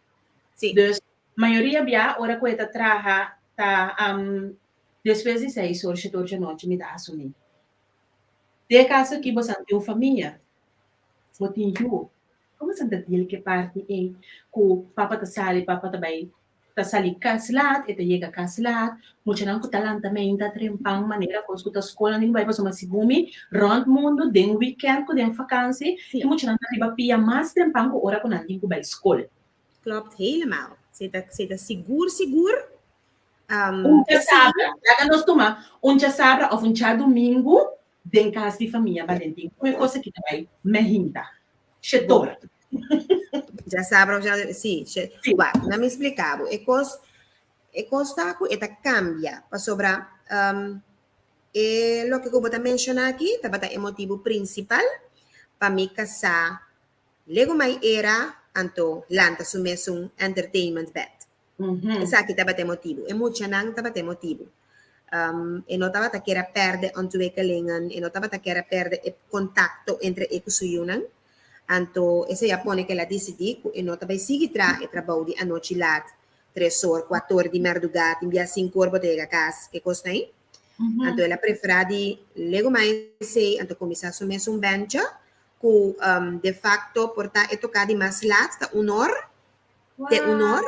Sí. Dus mayoria bia ora ku e ta traha ta um, despues di seis or, shete or djanochi mi ta asumí. Den e kaso aki bo san tin un famia, bo tin yu. Komo san ta deal ku e parti ei ku papa ta sali, papa ta bai ta sali kas laat, e ta yega kas laat, muchanan ku ta lanta meinta trempan manera kos ku ta skol nan bai pasobra segun mi rònt mundu den wikènt ku den fakansi e muchanan ta riba pia mas trempan ku ora ku nan tin ku bai skol. Klopt helemaal. Si ta si ta sigur sigur. Un djasabra, laga nos tuma un djasabra òf un djadumingu den kas di famia Valentin. Kon e kos aki ta bai mehinta? Shetor. Djasabra òf djadumingu, si. Wak, na mi splika bo. E kos, e kos ta ku e ta kambia pasobra e loke ku bo ta menshoná aki tabata e motibu prinsipal pa mi kasá legumai era anto lanta su mesun entertainment bed. Esaki tabata e motibu. E muchanan tabata e motibu. E no tabata kier a pèrdè ontwikkelingen, e no tabata kier a pèrdè e kontakto entre e ku su yunan. Anto esei a pone ku el a disidí ku e no ta bai sigui traha e trabou di anochi lat, tres or, kuater or di mardugá, tin bia sinku or bo ta yega kas, ke kosnan ei. Anto el a preferá di legu mai esei, anto kuminsá su mesun bèncha ku de fakto por ta e toká di mas lat, ta un or, te un or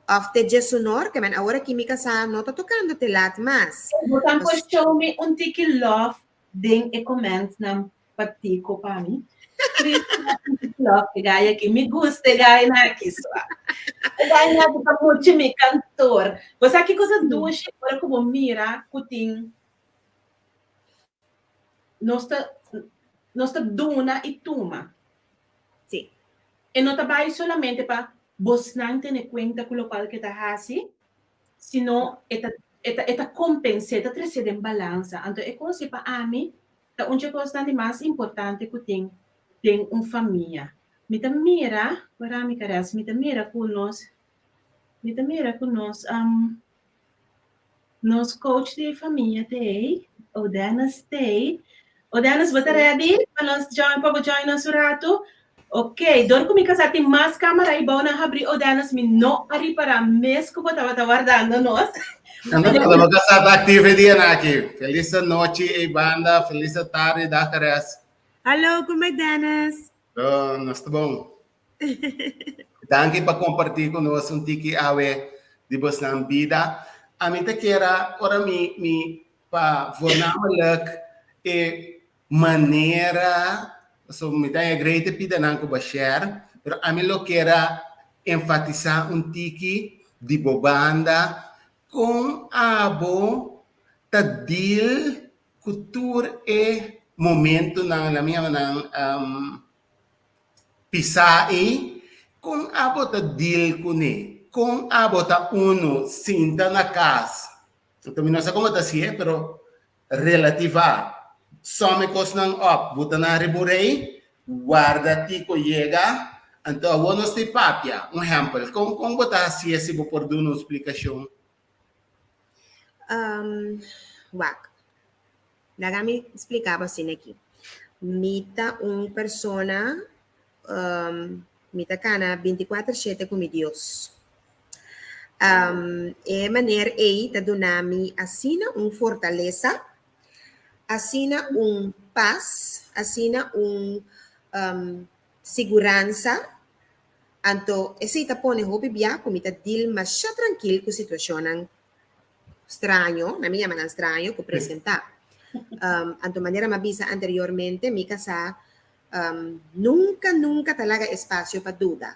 of te djes un or, ke men awor aki mi kasá no ta tokando te lat mas. Bo tan por show mi un tiki love den e commentnan pa Tico pa mi. Please un tiki love e guy aki. Mi gusta e guy na aki swa. E guy na aki ta mucho mi kantor. Bo sa kiko ta dushi ora ku bo mira ku tin nos ta nos ta duna i tuma. Sí. E no ta bai solamente pa bosnan tene kuenta ku lokual ke ta hasi, sino e ta e ta e ta kompens'é, e ta tres'é den balansa. Anto e kos ei pa ami ta un dje kosnan di mas importante ku tin den un famia. Mi ta mira, wara mi Caress, mi ta mira ku nos, mi ta mira ku nos Nos coach di famia t'ei, Odennis t'ei. Odennis, bo ta ready pa nos join, pa bo join nos un ratu? Ok, dor ku mi kasá tin mas kamara ei bou nan habrí, Odennis, mi no a ripará mes ku bo tabata wardando nos. No, bo kasá ta aktivo e dianan aki. Felis anochi ei banda, felis atardi, dag Caress. Hallo, ku mi Dennis. Oh, nos ta bon. Danki pa kompartí ku nos un tiki awe di bosnan bida. Ami ta kera ora mi mi pa voornamelijk e Manera, so mi ta agree te pidanan ku bo a share, pero ami lo kier a enfatisá un tiki di bo banda kon abo ta deal ku tur e momentunan, laat mi yama nan pisá ei, kon abo ta deal kuné? Kon abo ta unu sinta na kas? Anto mi no sa kon bo ta hasié, pero Relativá. Sòm e kosnan òp, bo ta na riba un rei, warda ti ku yega, anto awor nos ta papia. Un ehèmpel, kon kon bo ta hasié si bo por duna un splikashon? Wak, laga mi splika bo asina aki. Mi ta un persona Mi ta kana bintikuater shete ku mi Dios. E maner ei ta duna mi asina un fortalesa, asina un pas, asina un siguransa. Anto esei ta pone hopi bia ku mi ta deal masha trankil ku situashonnan straño, nan mi yama nan straño, ku presentá. Anto manera mi a bisa anteriormente, mi kasá Nunka, nunka ta laga espasio pa duda.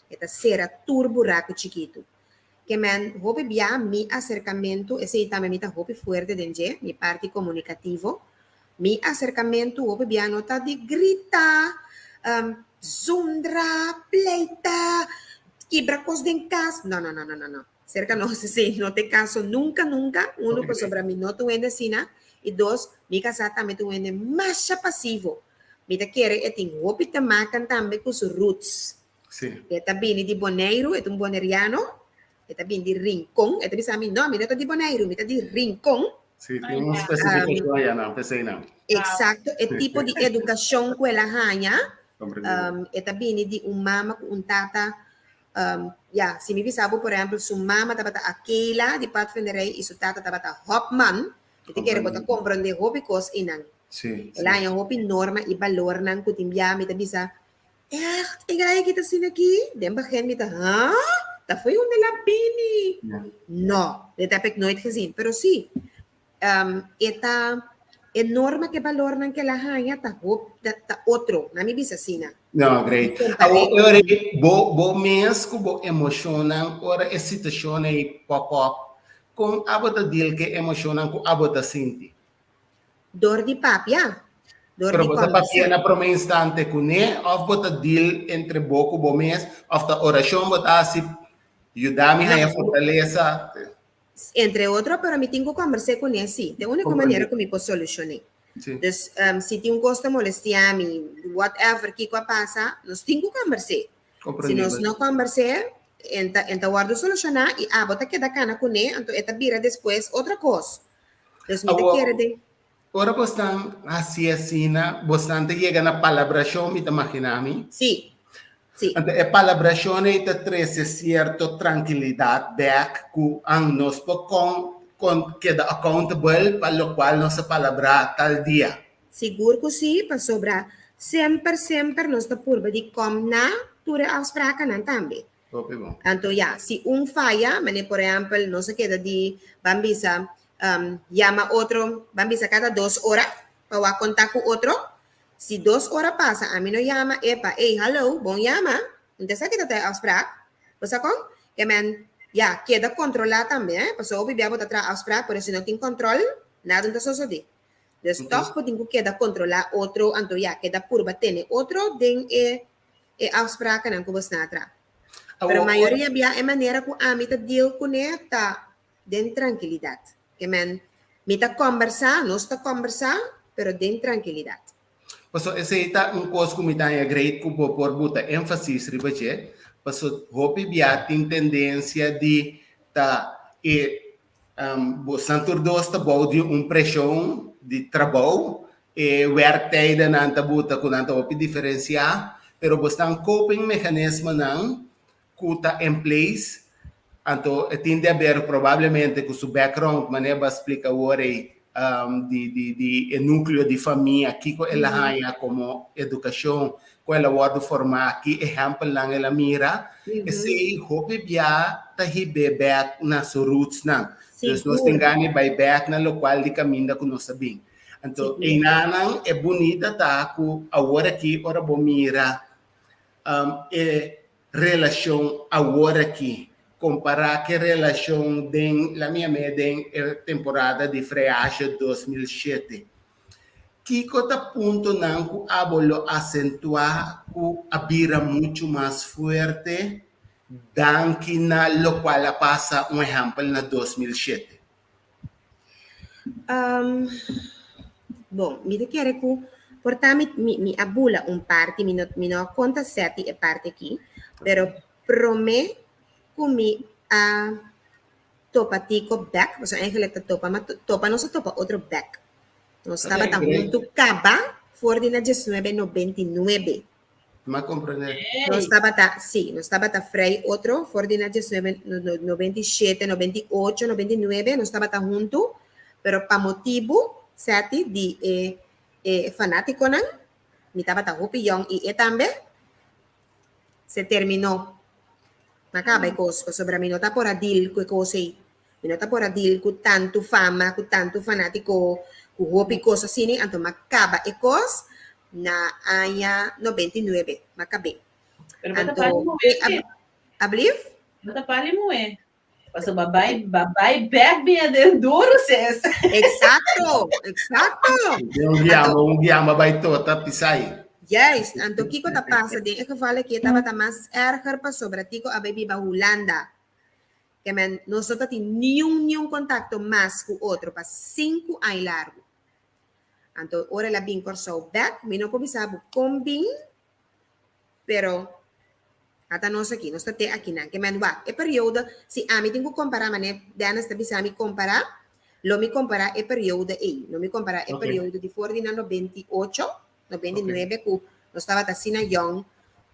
E ta sera tur buraku chikitu. Ke men hopi bia mi aserkamentu, esei tambe mi ta hopi fuerte den dje, mi parti komunikativo. Mi aserkamentu hopi bia no ta di grita, zundra, pleita, kibra kos den kas. No, no, no, no, no, no. Serka nos esei no ta e kaso nunka, nunka. Unu, pasobra mi no ta un hende asina. I dos, mi kasá tambe ta un hende masha pasivo. Mi ta kere e tin hopi te makan tambe ku su roots. E ta bini di Boneiru, e ta un boneriano. E ta bini di Rincon. E ta bisa mi, no, mi no ta di Boneiru, mi ta di Rincon. Sí, tin un spesifikashon aya nan, p'esei nan. Eksakto, e tipo di edukashon ku el a haña, e ta bini di un mama ku un tata. Ya, si mi bisa bo, por ehempel, su mama tabata Akela di padvinderij i su tata tabata Hopman, mi ta kere bo ta komprondé hopi kos einan. El a haña hopi norma i balornan ku tin bia mi ta bisa, Ègt, e gai aki ta asina aki? Den begin mi ta, Huh? Ta fo'i unda el a bini? No, dit heb ik nooit gezien. Pero sí, E ta e norma ku e balornan ku el a haña ta hop ta ta otro, na mi bisa asina. No, great. Awor, ora bo bo mes ku bo emoshonnan ora e situashon ei pop up, kon abo ta deal ku e emoshonnan ku abo ta sinti? Dor di papia, dor Pero di bo ta papia kombersá. na promé instante kuné òf bo ta deal entre bo ku bo mes òf ta orashon bo ta hasi yuda mi No, haña fortalesa? Entre otro, pero mi tin ku kombers'é kuné sí. Ta e úniko manera ku mi por solushoné. Dus, si tin un kos ta molestiá mi, whatever, kiko a pasa, nos tin ku kombers'é. Si nos no kombers'é, en ta, en ta wòrdu solushoná i abo ta keda kana kuné, anto e ta bira despues otro kos. Dus mi ta kere den. Ora bosnan hasi asina, bosnan ta yega na palabrashon, mi ta maginá mi. Sí, sí. Anto e palabrashon ei ta trese sierto trankilidat bèk ku an nos por kon kon keda accountable pa lokual nos a palabrá tal dia. Sigur ku sí, pasobra semper, semper nos ta purba di kòm na tur e afsprakennan tambe. Hopi bon. Anto ya, si un faya, manera por ehèmpel nos a keda di ban bisa yama otro, ban bisa kada dos ora pa wak kontak ku otro. Si dos ora pasa ami no yama, epa, ey, hallo, bon yama, un ta sa kita ta e afsprak. Bo sa kon? Ke men, ya, keda kontrolá tambe, eh, pasobra hopi bia bo ta traha afsprak, pero si no tin kòntròl, nada no ta sosodé. Dus tòg bo tin ku keda kontrolá otro, anto ya, keda purba tene otro den e e afsprakennan ku bo sna atra. Pero mayoria bia e manera ku ami ta deal kuné ta den trankilidat. Ke men, mi ta kòmbersá, nos ta kòmbersá, pero den trankilidat. Paso esei ta un kos ku mi ta haña great ku bo por buta énfasis riba dje, paso hopi bia tin tendensia di ta e Bosan tur dos ta bou di un preshon di trabou, e werktijdennan ta buta ku nan ta hopi diferensiá, pero bosnan coping mechanismenan ku ta in place, anto e tin di haber probablemente ku su background, manera bo a splika awor ei, di di di e nukleo di famia, kiko el a haña komo edukashon, ku el a wòrdu formá, ki ehèmpelnan el a mira, esei hopi bia ta hib'é bèk na su rootsnan. Dus nos tin gana di bai bèk na lokual di kaminda ku nos a bin. Anto, einanan e bunita ta ku awor aki ora bo mira e relashon awor aki kompará ku e relashon den la mi yam'é den e temporada di Freage 2007. Kiko ta puntonan ku abo lo asentuá ku a bira muchu mas fuerte danki na lokual a pasa un ehèmpel na 2007? Bon, mi ta kere ku por ta mi mi a bula un parti, mi no mi no a konta sèti e parti aki, pero promé ku mi a topa Tico bèk, pasobra eigenlijk ta topa, ma topa nos a topa otro bèk. Nos tabata huntu kaba for di na diesnuebe nobenta i nuebe. M'a comprende. Nos tabata, sí, nos tabata vrij otro for di na diesnuebe 97, 98, 99, nos tabata huntu, pero pa motibu, Seti, di e e fanátikonan, mi tabata hopi yòn i e tambe, se terminó. M'a kaba e kos, pasobra mi no ta por a deal ku e kos ei. Mi no ta por a deal ku tantu fama, ku tantu fanátiko, ku hopi kos asina, anto m'a kaba e kos na aña 99, m'a kab'é. Pero bo ta Anto, pali muhé e sí. ablief? Bo ta pali muhé. Paso ba bai, ba bai bek bia den duro sis. Exacto, exacto. Un guiama, un guiama bai tota pisai. Juist, anto kiko ta pasa den e geval aki e tabata mas erger pasobra Tico a bai biba Hulanda. Ke men nos no ta tin niun niun kontakto mas ku otro pa sinku aña largu. Anto ora el a bin Kòrsou bèk, mi no por bisa bo kon bin, pero ata nos aki, nos ta te akinan. Ke men wak, e periodo, si ami tin ku kompará manera Dennis ta bisa mi kompará, lo mi kompará e periodo ei. Lo mi kompará e periodo di for di na 98, 99 ku nos tabata asina yòn,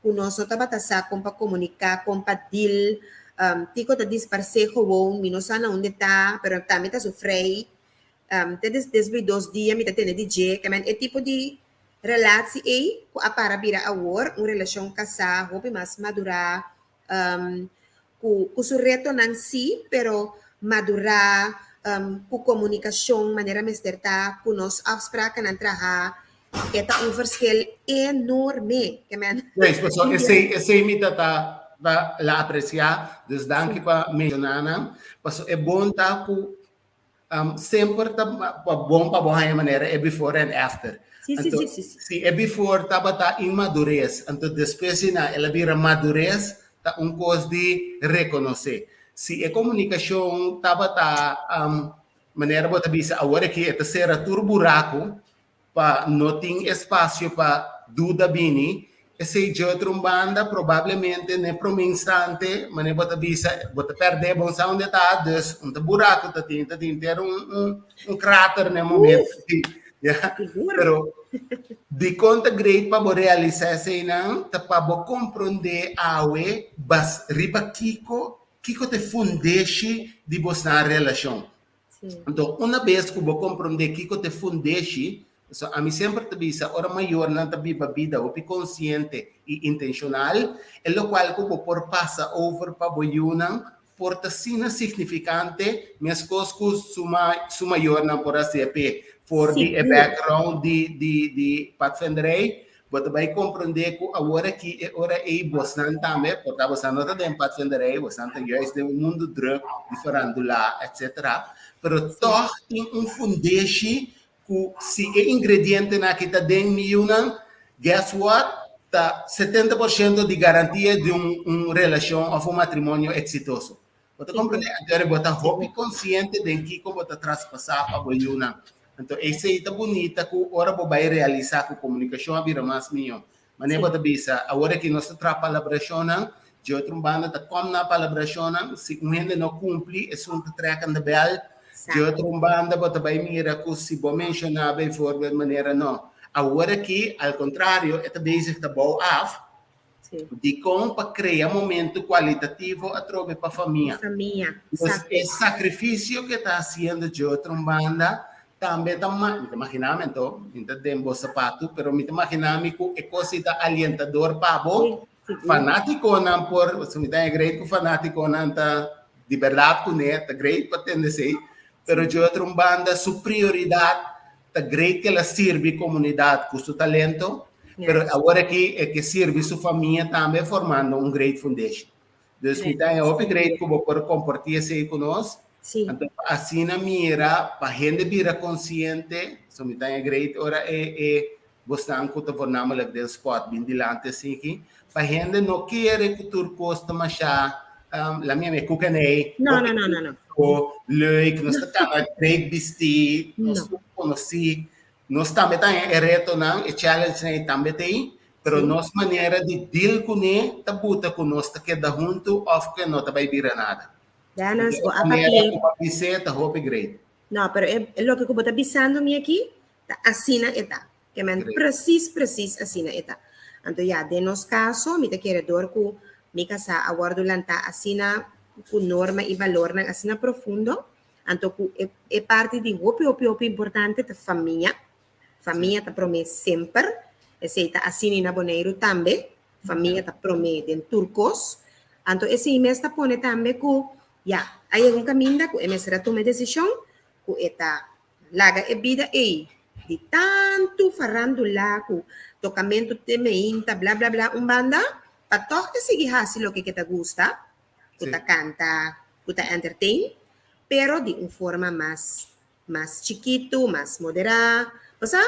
ku nos no tabata sa kon pa komuniká, kon pa deal, Tico ta disparsé gewoon, mi no sa na unda e ta, pero tambe ta su frei. Te despues di dos dia mi ta tende di dje, ke men e tipo di relatie ei ku a para bira awor un relashon kasá hopi mas madurá, ku ku su retonan sí, pero madurá, ku komunikashon manera mester ta, ku nos afsprakennan traha, e ta un verschil enorme. Ke men. Pues, pasobra esei, esei mi ta ta ta la apresiá, dus danki pa menshoná nan, pasobra e bon ta ku Semper ta bon pa bo haña manera e before and after. Sí, sí, sí, sí. Si e before tabata inmadurez, anto despues di nan el a bira madurez, ta un kos di rekonosé. Si e komunikashon tabata manera bo ta bisa awor aki e ta sera tur buraku, pa no tin espasio pa duda bini, esei dje otro un banda probablemente n'e prome instante manera bo ta bisa bo ta pèrdè bo no sa unda ta, dus un ta buraku ta tin, ta tin ter un un krater n'e momento si ya, pero dikon ta great pa bo realisá eseinan ta pa bo komprondé awe bas riba kiko kiko ta e fundeshi di bosnan relashon. Anto, una bes ku bo komprondé kiko ta e fundeshi, pasobra ami semper ta bisa ora mayornan ta biba bida hopi konsiente i intenshonal, e lokual ku bo por pasa over pa bo yunan por ta asina signifikante meskos ku su su mayornan por hasié p'e for di e background di di di padvinderij. Bo ta bai komprondé ku awor aki e ora ei bosnan tambe, por ta bosnan no ta den padvinderij, bosnan ta juist den un mundu drùk di farandula, etcetera, pero tòg tin un fundeshi ku si e ingredientenan aki ta den mi yunan, guess what, ta 70% di garantia di un un relashon òf un matrimonio eksitoso. Bo ta komprendé? Anto bo ta hopi konsiente den kiko bo ta traspasá pa bo yunan. Anto esei ta bunita ku ora bo bai realisá ku komunikashon a bira mas mihó. Manera bo ta bisa, awor aki nos ta traha palabrashonnan, dje otro un banda ta kòm na palabrashonnan, si un hende no kumpli esun ta trèk an de bèl, dje otro un banda bo ta bai mira ku si bo menshoná bijvoorbeeld manera no, awor aki al kontrario e ta bezig ta bou af, Dikon pa krea momento kualitativo atrobe pa famia. Famia, Pues e sakrifisio ku e ta hasiendo dje otro un banda tambe ta mi ta maginá mi anto, mi ta den bo sapatu, pero mi ta maginá mi ku e kos ei ta alientador pa bo. Fanátikonan por, pasobra mi ta great ku fanátikonan ta di bèrdat kuné, ta great pa tende esei, pero dje otro un banda su prioridat. Ta great ku el a sirbi komunidat ku su talento, pero awor aki e ke sirbi su famia tambe formando un great foundation. Dus mi ta hopi great ku bo por kompartí esei ku nos. Anto pa asina mira, pa hende bira konsiente, so mi ta great ora e e bosnan ku ta voornamelijk den sport bin dilanti asiki, pa hende no kere ku tur kos ta masha, laat mi yam'e koekenij, No, no, no, no, no. Leuk, nos ta kaba great bistí, nos tur konosí, nos tambe ta haña e retonan, e challengenan ei tambe ta ei, pero nos manera di deal kuné ta buta ku nos ta keda huntu òf ku no ta bai bira nada. Dennis, bo a Manera papia. ku bo a bis'é ta hopi great. No, pero e loke ku bo ta bisando mi aki, ta asina e ta. Ke men precies, precies asina e ta. Anto ya, den nos kaso, mi ta kere dor ku mi kasá a wòrdu lantá asina ku norma i balornan asina profundo, anto ku e e parti di hopi, hopi, hopi importante ta famia. Famia ta promé semper. Esei ta asina na Boneiru tambe. Famia ta promé den tur kos. Anto esei mes ta pone tambe ku, ya, a yega un kaminda ku e mester a tuma e desishon ku e ta Laga e bida ei di tantu farandula ku tokamentu te meinta bla bla bla un banda pa tòg e sigui hasi loke ke ta gusta, ku ta kanta, ku ta entertain, pero di un forma mas mas chikitu, mas moderá, osea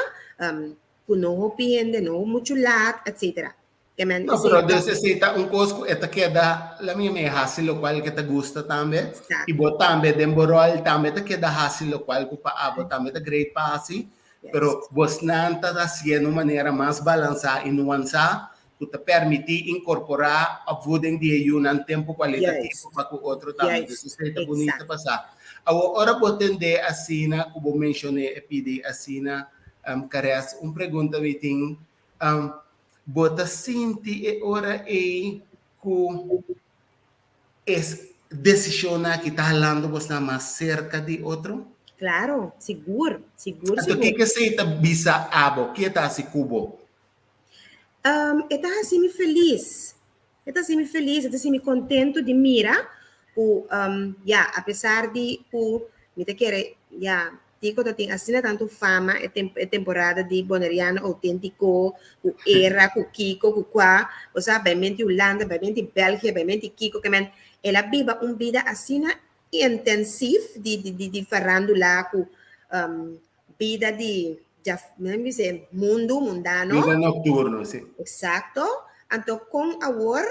ku no hopi hende, no muchu lat, etcetera. Ke men No, pero dus esei ta un kos ku e ta keda, la mi me hasi lokual ke ta gusta tambe. I bo tambe den bo ròl tambe ta keda hasi lokual ku pa abo tambe ta great pa hasi. Pero bosnan ta hasié na un manera mas balansá i nuansá ku ta permití inkorporá opvoeding di e yunan tempu kualitativo pa ku otro tambe. Dus esei ta bunita pa sa. Awor ora bo tendé asina ku bo menshoné e pidi asina, Caress, un pregunta mi tin. Bo ta sinti e ora ei ku e desishonnan aki ta halando bosnan mas serka di otro? Klaro, sigur, sigur, Anto sigur. kiko esei ta bisa abo? Ke ta hasi ku bo? E ta hasi mi felis. E ta hasi mi felis, e ta hasi mi kontentu di mira ku, ya, apesar di ku mi ta kere, ya, Tico ta tin asina tantu fama e e temporada di Boneriano Autentico, ku Era, ku Kiko, ku kua, bo sa, bai menti Hulanda, bai menti Belgia, bai menti Kiko, ke men el a biba un bida asina intensief di di di di farandula ku bida di dja mi bisa mundu, mundano. Bida nocturno, si. Exacto. Anto kon awor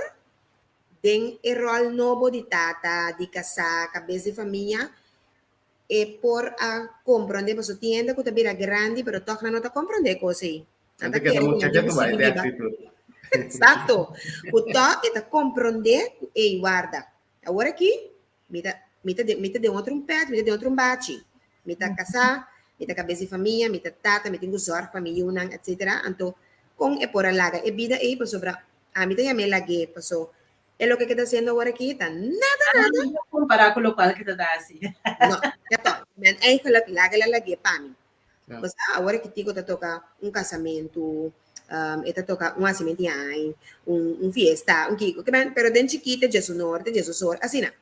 den e ròl nobo di tata, di kasá, kabes di famia, E por a komprondé, pasobra tin hende ku ta bira grandi pero tòg nan no ta komprondé e kos ei. Nan ta kere ku nan tin ku sigui biba. Eksakto. Ku tòg e ta komprondé ku ei warda. Awor aki mi ta mi ta mi ta den otro un pèt, mi ta den otro un bachi. Mi ta kasá, mi ta kabes di famia, mi ta tata, mi tin ku zòrg pa mi yunan, etsetera. Anto kon e por a laga e bida ei pasobra ami ta yam'é lag'é paso E loke ke ta hasiendo awor aki ta nada nada. No compara ku lokual ke ta ta hasi. No, ya to. Men eigenlijk laga la lag'é pa mi. Bo sa awor aki Tico ta toka un kasamentu, e ta toka un hasimentu di aña, un fiesta, un kiko. Ke men, pero den chikito dje su norte, dje su sur, asina.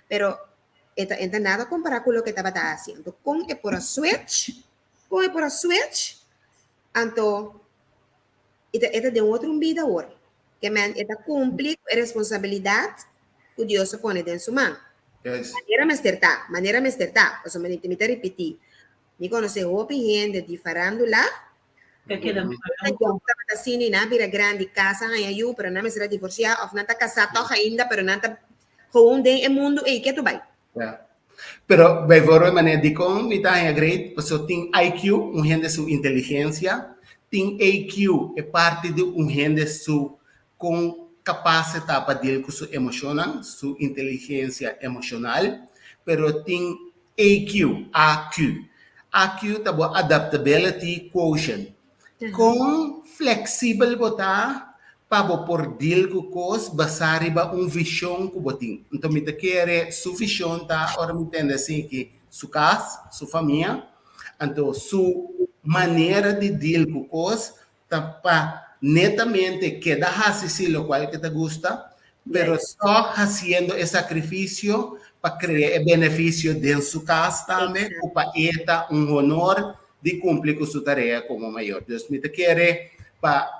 Pero e ta e ta nada kompara ku loke e tabata hasi. Anto kon e por a switch, kon e por a switch, anto E ta e ta den otro un bida awor. Ke men e ta kumpli ku e responsabilidat ku Dios a pone den su man. Manera mester ta, manera mester ta. Pasobra mi mi ta ripití, mi konosé hopi hende di farándula Ta keda ku tabata asina i nan a bira grandi, kasa, haña yu, pero nan mester a divorsiá òf nan ta kasá tòg ainda, pero nan ta gewoon den e mundu ei ketu bai. Ja. Pero bijvoorbeeld manera dikon mi ta haña great, pasobra tin IQ, un hende su inteligencia, tin AQ, e parti di un hende su kon kapas e ta pa deal ku su emoshonnan, su inteligencia emoshonal, pero tin AQ, AQ. AQ ta bo adaptability quotient. Kon fleksibel bo ta pa bo por deal ku kos basá riba un vishon ku bo tin? Nto mi ta kere su vishon ta ora mi tende asin ki su kas, su famia, anto su manera di deal ku kos ta pa netamente keda hasi si lokual ke ta gusta, pero tòg hasiendo e sakrifisio pa krea e benefisio den su kas tambe ku pa e ta un honor. di kumpli ku su tarea komo mayor. Dus mi ta kere pa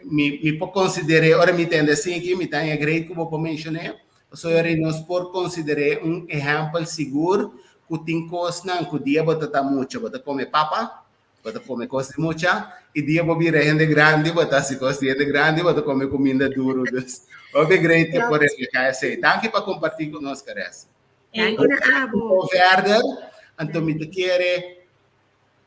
mi mi por konsider'é ora mi tende asin aki mi ta haña great ku bo por menshoné pasobra ora nos por konsider'é un ehèmpel sigur ku tin kosnan ku dia bo ta ta mucha bo ta kome papa, bo ta kome kos di mucha i dia bo bira hende grandi bo ta hasi kos di hende grandi bo ta kome kuminda duru. Dus hopi great ku por reflehá esei. Danki pa kompartí ku nos Caress. Danki na abo. Verder, anto mi ta kere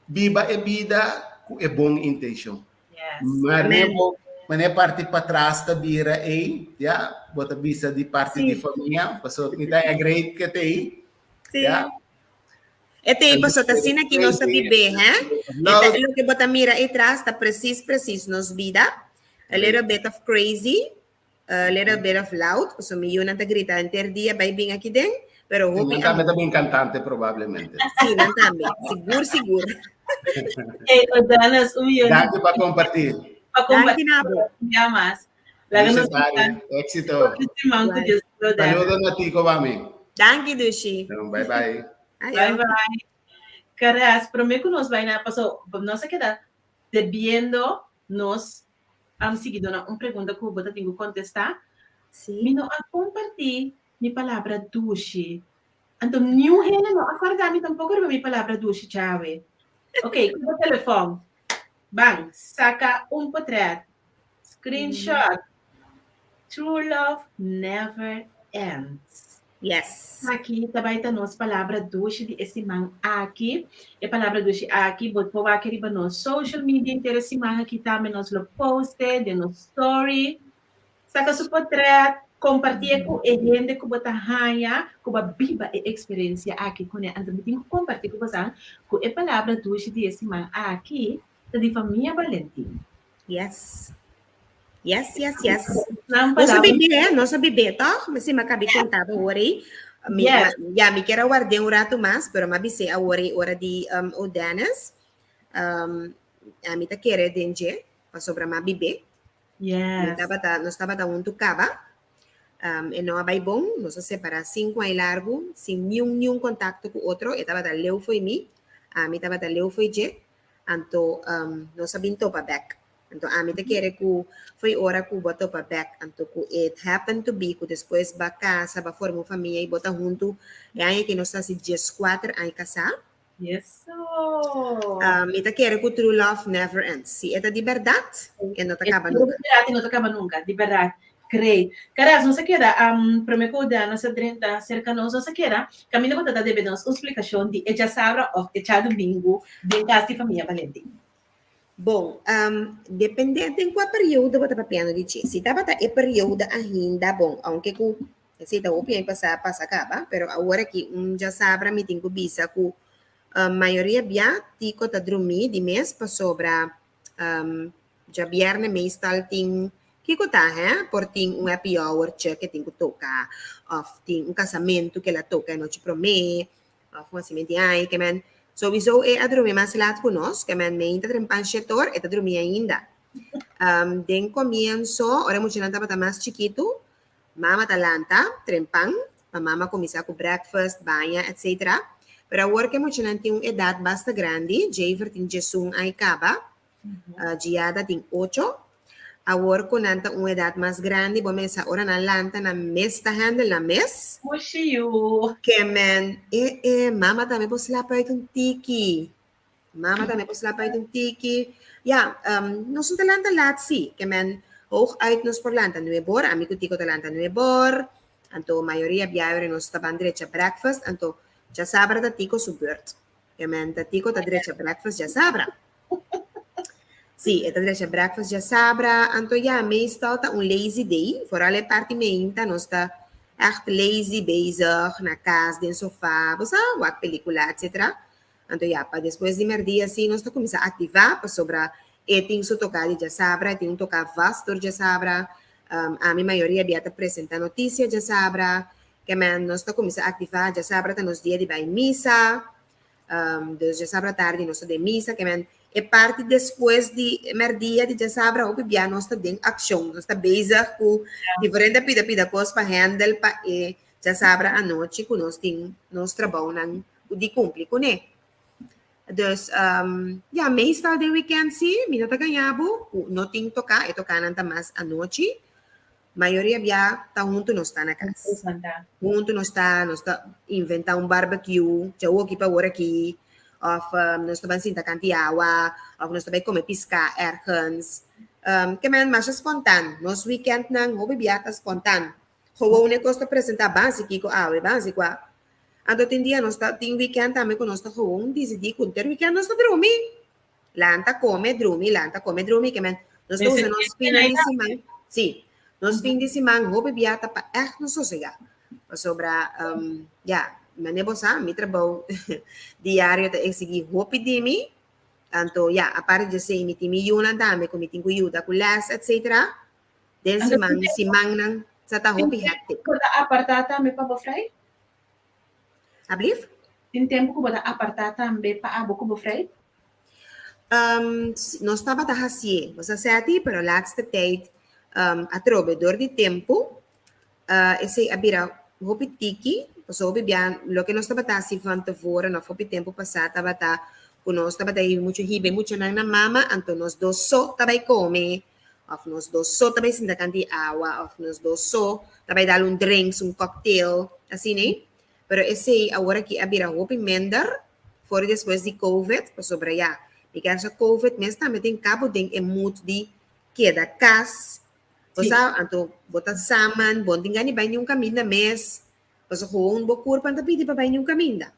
biba e bida ku e bon intenshon. Yes. Mane bo, mane parti patras ta bira ei, ya, bo ta bisa di parti di famia, paso mi ta agree ke te ei. Sí. Ya. E te paso ta asina ki nos ta bibe, hè? No. E ta, loke bo ta mira atras ta precies precies nos bida. A little bit of crazy, a little bit of loud, paso mi yunan ta grita henter dia bai bin aki den, pero hopi Nan tambe ta bin cantante probablemente. Sí, nan tambe. Sigur, sigur. Hey, Odanas, un millón. Danki pa compartir. Pa Danki compartir. na bo. Ya mas. Laga nos Necessário. Éxito. Siman ku Dios lo da. Saludos na Tico, mami. Danki, Dushi. Bye bye. Bye bye. Caras, promé ku nos bai na paso, nos a keda debiendo nos siguidónan un pregunta ku bo ta tin ku kontestá. Sí. Mi no a kompartí mi palabra dushi. Anto niun hende no a kòrda mi tampoko riba mi palabra dushi djawe. Ok, ku bo telefòn, ban, saka un potrèt, screenshot, True love never ends. Yes. Aki ta bai ta nos palabra dushi di e siman aki. E palabra dushi aki bo por wak riba nos social media henter e siman aki tambe nos lo poste den nos story. Saka su potret, kompartié ku e hende ku bo ta haña ku bo a biba e eksperensia aki kuné. Anto mi tin ku kompartí ku bosan ku e palabra dushi di e siman aki ta di famia Valentin. Yes. Yes, yes, yes. Nan Nos a palabra. bibé, eh? Nos a bibé, toch? Mi si m'a kabi konta bo awor ei. Mi, Yes. ma, ya, mi kier a ward'é un ratu mas, pero m'a bis'é awor ei ora di um, o Dennis. Um, ami ta kere den dje, pasobra m'a bibé. Mi Yes. tabata, nos tabata huntu kaba. Um, e no a bai bon, nos a separá sinku aña largu, sin niun niun kontakto ku otro. E tabata leu fo'i mi, ami tabata leu fo'i dje. Anto um, nos a bin topa bèk. Anto ami ta kere ku fo'i ora ku bo a topa bèk, anto ku it happen to be ku despues ba kasa, ba forma un famia i bo ta huntu, e aña aki nos ta hasi dieskuater aña kasá. Eso! Mi ta kere ku true love never ends. Si e ta di bèrdat, e no ta kaba E nunka. di bèrdat e no ta kaba nunka, di bèrdat. Great. Karas, nos a keda, promé ku Dana sa drenta serka nos, nos a keda kaminda ku ta ta debe nos un splikashon di e djasabra òf e djadumingu den kas di famia Valentin. Bon, depende den kua periodo bo ta papiando di dje. Si tabata e periodo ainda, bon, aunke ku esei ta hopi aña pasá pasa kaba, pero awor aki un djasabra mi tin ku bisa ku mayoria bia Tico ta drumí di mes pasobra djabièrnè meestal tin kiko ta hè, por tin un happy hour che ke tin ku toka òf tin un kasamentu ke el a toka e nochi promé Of un hasimentu di ai, ke men souiso e a drumi mas lat ku nos, ke men meinta trempan shetor, e ta drumi ainda. Den komienso, ora e muchanan tabata mas chikitu, mama ta lanta trempan pa mama kuminsá ku breakfast, baña, etc. Pero awor ku e muchanan tin un edat basta grandi, Javer tin diesun ai kaba, Giada tin ocho. Awor ku nan ta un edat mas grandi, bo mesa ora nan lanta nan mes ta handle nan mes. Mushi yu. Ke men, e e, mama tambe por slap uit un tiki. Mama tambe por slap uit un tiki. Ya, nos no ta lanta lat si. Ke men, hooguit nos por lanta nuebor, ami ku Tico ta lanta nuebor. Anto mayoria bia ora nos ta ban drecha breakfast, anto djasabra ta Tico su beurt. Ke men ta Tico ta drecha breakfast djasabra. Sí, e ta drecha breakfast djasabra, anto ya, meestal ta un lazy day, vooral e parti meinta nos ta echt lazy bezig na kas, den sofa, bo sa, wak pelicula, etcetera. Anto ya, pa despues di merdia si nos ta cuminsa activa, pasobra e tin su toca di djasabra, e tin un toca vast tur djasabra, ami mayoria bia ta presenta noticia djasabra, kemen nos ta cuminsa activa, djasabra ta nos dia di bay misa, Dus djasabra tardi nos ta den misa, ke men e parti despues di merdia di djasabra hopi bia nos ta den akshon, nos ta bezig ku diferente pida pida kos pa handle pa e djasabra anochi ku nos tin nos trabounan di kumpli kuné. Dus, ja, meestal den weekend sí, mi no ta gaña bo, ku no tin toká, e tokánan ta mas anochi. Mayoria bia ta huntu nos ta na kas. Huntu nos ta, nos ta inventá un barbecue, djawoki pa wor aki, òf nos ta ban sinta kanti awa, òf nos ta bai kome piská ergens. Ke men masha spontan. Nos weekendnan hopi bia ta spontan. Gewoon e kos ta presentá, ban hasi kiko awe, ban hasi kua. Anto tin dia nos ta tin weekend tambe ku nos ta gewoon disidí ku ter weekend nos ta drumi. Lanta kome, drumi, lanta kome, drumi, ke men nos ta usa nos fin di siman. Sí, nos fin di siman hopi bia ta pa ègt nos sosegá. Pasobra, ya, mane bo sa, mi trabou diario ta eksigí hopi di mi. Anto, ya, aparte di esei mi tin mi yunan tambe ku mi tin ku yuda ku lès, etsetera. Den siman, simannan sa ta hopi hectic. Bo ta apartá tambe pa bo frei? Ablief? Tin tempu ku bo ta apartá tambe pa abo ku bo frei? Nos tabata hasié, bo sa sèti, pero laatste tijd atrobe dor di tempu esei a bira hopi tiki, pasobra hopi bia loke nos tabata hasi van tevoren òf hopi tempu pasá tabata ku nos tabata hiba muchu hiba e muchanan na mama, anto nos dos so ta bai kome. Of nos dos so ta bai sinta kanti awa, of nos dos so ta bai dal un drinks, un cocktail, asina ei. Pero esei awor aki a bira hopi minder for di despues di covid, pasobra ya, mi kier sa covid mes tambe tin cabo den e mood di keda cas, bo sa, anto bo ta saman, bo no tin gana di bai niun caminda mes, pasobra gewoon bo curpa no ta pidi pa bai niun caminda.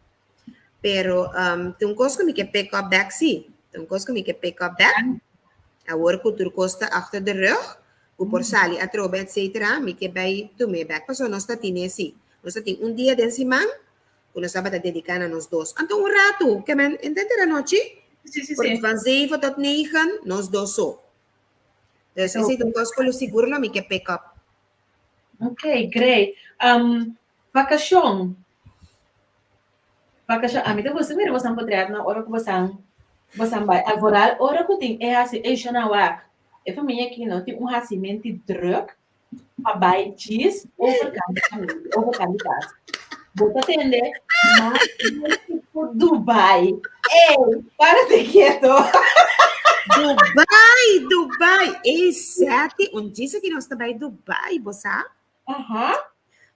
Pero tin un kos ku mi ke pick up back sí. Tin un kos ku mi ke pick up back. Awor ku tur kos ta achter de rug, ku por sali atrobe etcetera, mi ke bai tum'é back. Pasobra nos ta tine sí. Nos ta tin un dia den siman ku nos tabata dediká na nos dos. Anto un ratu, ke men entender anochi? Sí, sí, sí. Van zeven tot negen, nos dos so. Dus esei ta un kos ku lo sigur lo mi ke pick up. Ok, great. Vakashon. Vakashon. Ami ta gusta mira bosan potretnan ora ku bosan bosan bai. Al vooral ora ku tin e hasi ey shona wak. E famia aki no tin un hasimenti druk pa bai djis overkant di kaminda, overkant di kas. Bo ta tende mas dushi ku Dubai. Ey, párate kieto. Dubai, Dubai. Ey, Seti, un djis aki nos ta bai Dubai, bo sa? Aha.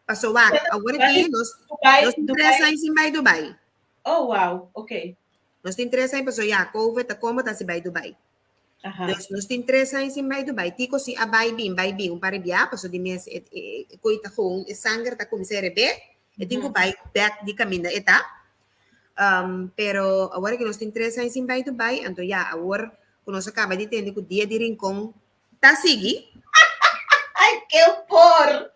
Paso wak, awor aki nos, Dubai, nos tin tres Dubai. aña sin bai Dubai. Oh, wow, ok. Nos tin tres aña, paso ya, COVID ta como ta si bai Dubai. Aha. Dus nos tin tres aña sin bai Dubai. Tico si a bai bin, bai bin un par di bia, paso di mes e, e, e koi ta gewoon, e sanger ta kuminsá rebé, e tin ku bai bek di kaminda e ta. Pero awor aki nos tin tres aña sin bai Dubai, anto ya, awor ku nos a kaba di tende ku dia di Rincon ta sigui. Ay, ke por!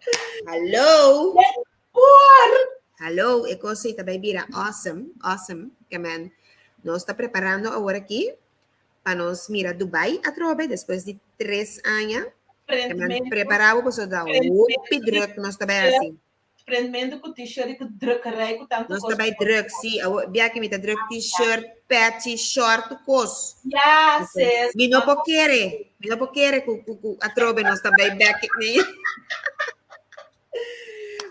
Hallo! Ke por! Hallo, e kos ei ta bai bira awesome, awesome. Ke men, nos ta preparando awor aki pa nos mira Dubai atrobe despues di tres aña. Ke men, prepara bo pasobra ta hopi druk nos ta bai hasi. Prendmento ku t-shirt i ku drukkerij ku tantu Nos kos. ta bai druk, sí. Awor, bia ki mi ta druk t-shirt, pechi, short, tur kos. Ya, sis. Mi no por kere, mi no por kere ku, ku, ku atrobe nos ta bai bek ni.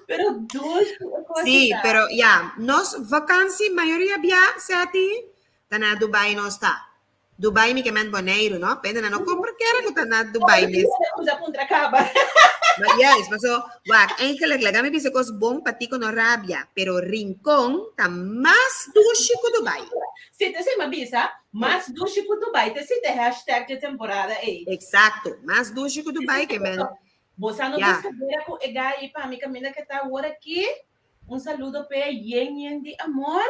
Pero dushi e kos Sí, ta. pero ya, nos vakansi mayoria bia, Seti, ta na Dubai nos ta. Dubai mi ke men Boneiru, no? Pende na no compra kere ku ta na Dubai mes. Usa puntra kaba. Maar juist, maar so, wak, eigenlijk laga mi bisa kos bon pa Tico no rabia, pero Rincon ta mas dushi ku Dubai. Si, te si mi a bisa, mas dushi ku Dubai, te si te hashtag dje temporada ei. Exacto, mas dushi ku Dubai ke men. Bosa no Ja. gusta bera ku e gai pa mi kaminda ke ta awor aki. Un saludo p'e yen yen di amor.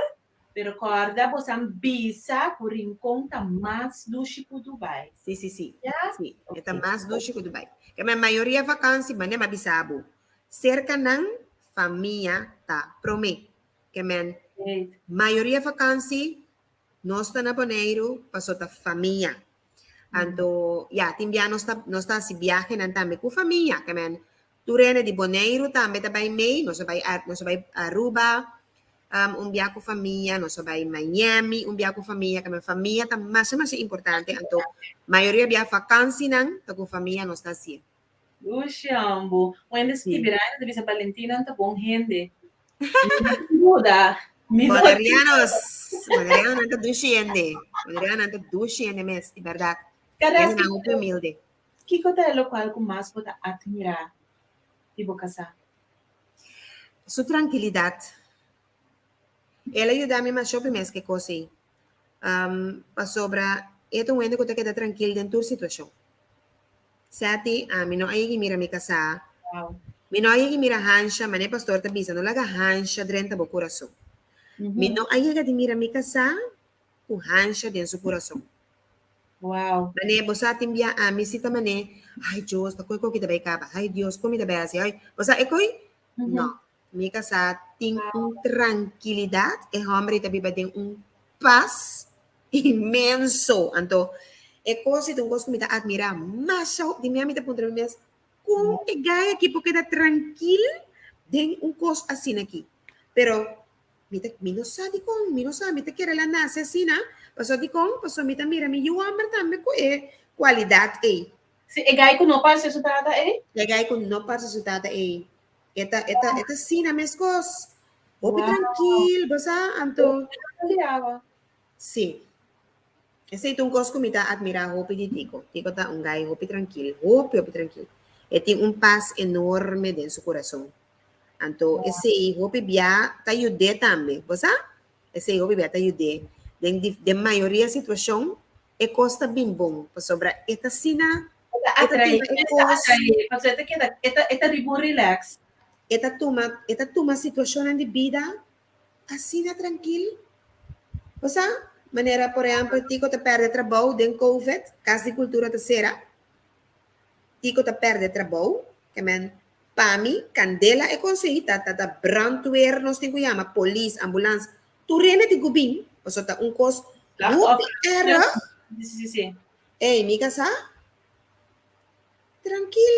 Pero kòrda bosan bisa ku Rincon ta mas dushi ku Dubai. Sí, sí, sí. Ya? Sí, e ta mas dushi ku Dubai. Ke men mayoria vakansi mane m'a bisa bo, serka nan famia ta promé. Ke men mayoria vakansi nos ta na Boneiru paso ta famia. Anto, ya, tin bia nos ta nos ta hasi biahenan tambe ku famia. Ke men Tur hende di Boneiru tambe ta bai mei, nos a bai nos a bai Aruba un bia ku famia, nos a bai Miami un bia ku famia, kamba famia ta masha masha importante, anto mayoria bia vakansinan ta ku famia nos ta hasié. Ushi ambo. Un hende skibi ra, hende ta bisa Valentina ta bon hende. Mi no tin duda. Mi no. Bonerianos, Bonerianonan ta dushi hende. Bonerianonan ta dushi hende mes, di bèrdat. Kares, Hendenan hopi humilde. Kiko ta e lokual ku mas bo ta atmirá di bo kasá? Su trankilidat. El a yuda mi masha hopi mes ku e kos ei. Pasobra e ta un hende ku ta keda trankil den tur situashon. Seti, ami no a yegi mira mi kasá. Mi no a yegi mira hansha, manera e pastor ta bisa, no laga hansha drenta bo kurason. Mi no a yega di mira mi kasá ku hansha den su kurason. Manera bo sa tin bia ami si ta manera, ay Dios, ta kon e koki ta bai kaba, ay Dios, kon mi ta bai hasi, ay, bo sa e koi? No, mi kasá tin un trankilidat, e hòmber ei ta biba den un pas inmenso. Anto, e kos ei ta un kos ku mi ta atmirá masha hopi. Di mi a mi ta puntra mi mes, kon e gai aki por keda trankil den un kos asina aki? Pero mi ta, mi no sa dikon, mi no sa, mi ta kere el a nase asina, pasobra dikon? Pasobra mi ta mira mi yu hòmber tambe ku e kualidat ei. Si, e gai ku no parse su tata ei? E gai ku no parse su tata ei. E ta, e ta, e ta asina meskos. Hopi trankil, bo sa, anto. Sí. Esei ta un kos ku mi ta atmirá hopi di Tico. Tico ta un gai hopi trankil, hopi, hopi trankil. E tin un pas enorme den su kurason. Anto esei hopi bia ta yud'é tambe, bo sa? Esei hopi bia ta yud'é. Den di, den mayoria situashon e kos ta bin bon, pasobra e ta asina, E ta e ta atraé, tuma e e ta kos. atraé, pasobra e ta keda, e ta, e ta riba un relax. E ta tuma, e ta tuma situashonnan di bida asina trankil. Bo sa, manera por ehèmpel Tico ta pèrdè trabou den Covid, Kas di Kultura ta sera, Tico ta pèrdè trabou, ke men pa mi kandela e konsei ta ta ta brandweer nos tin ku yama, polis, ambulans, tur hende tin ku bin, pasobra ta un kos hopi erg. Si, si, si. Ey, mi kasá? Trankil.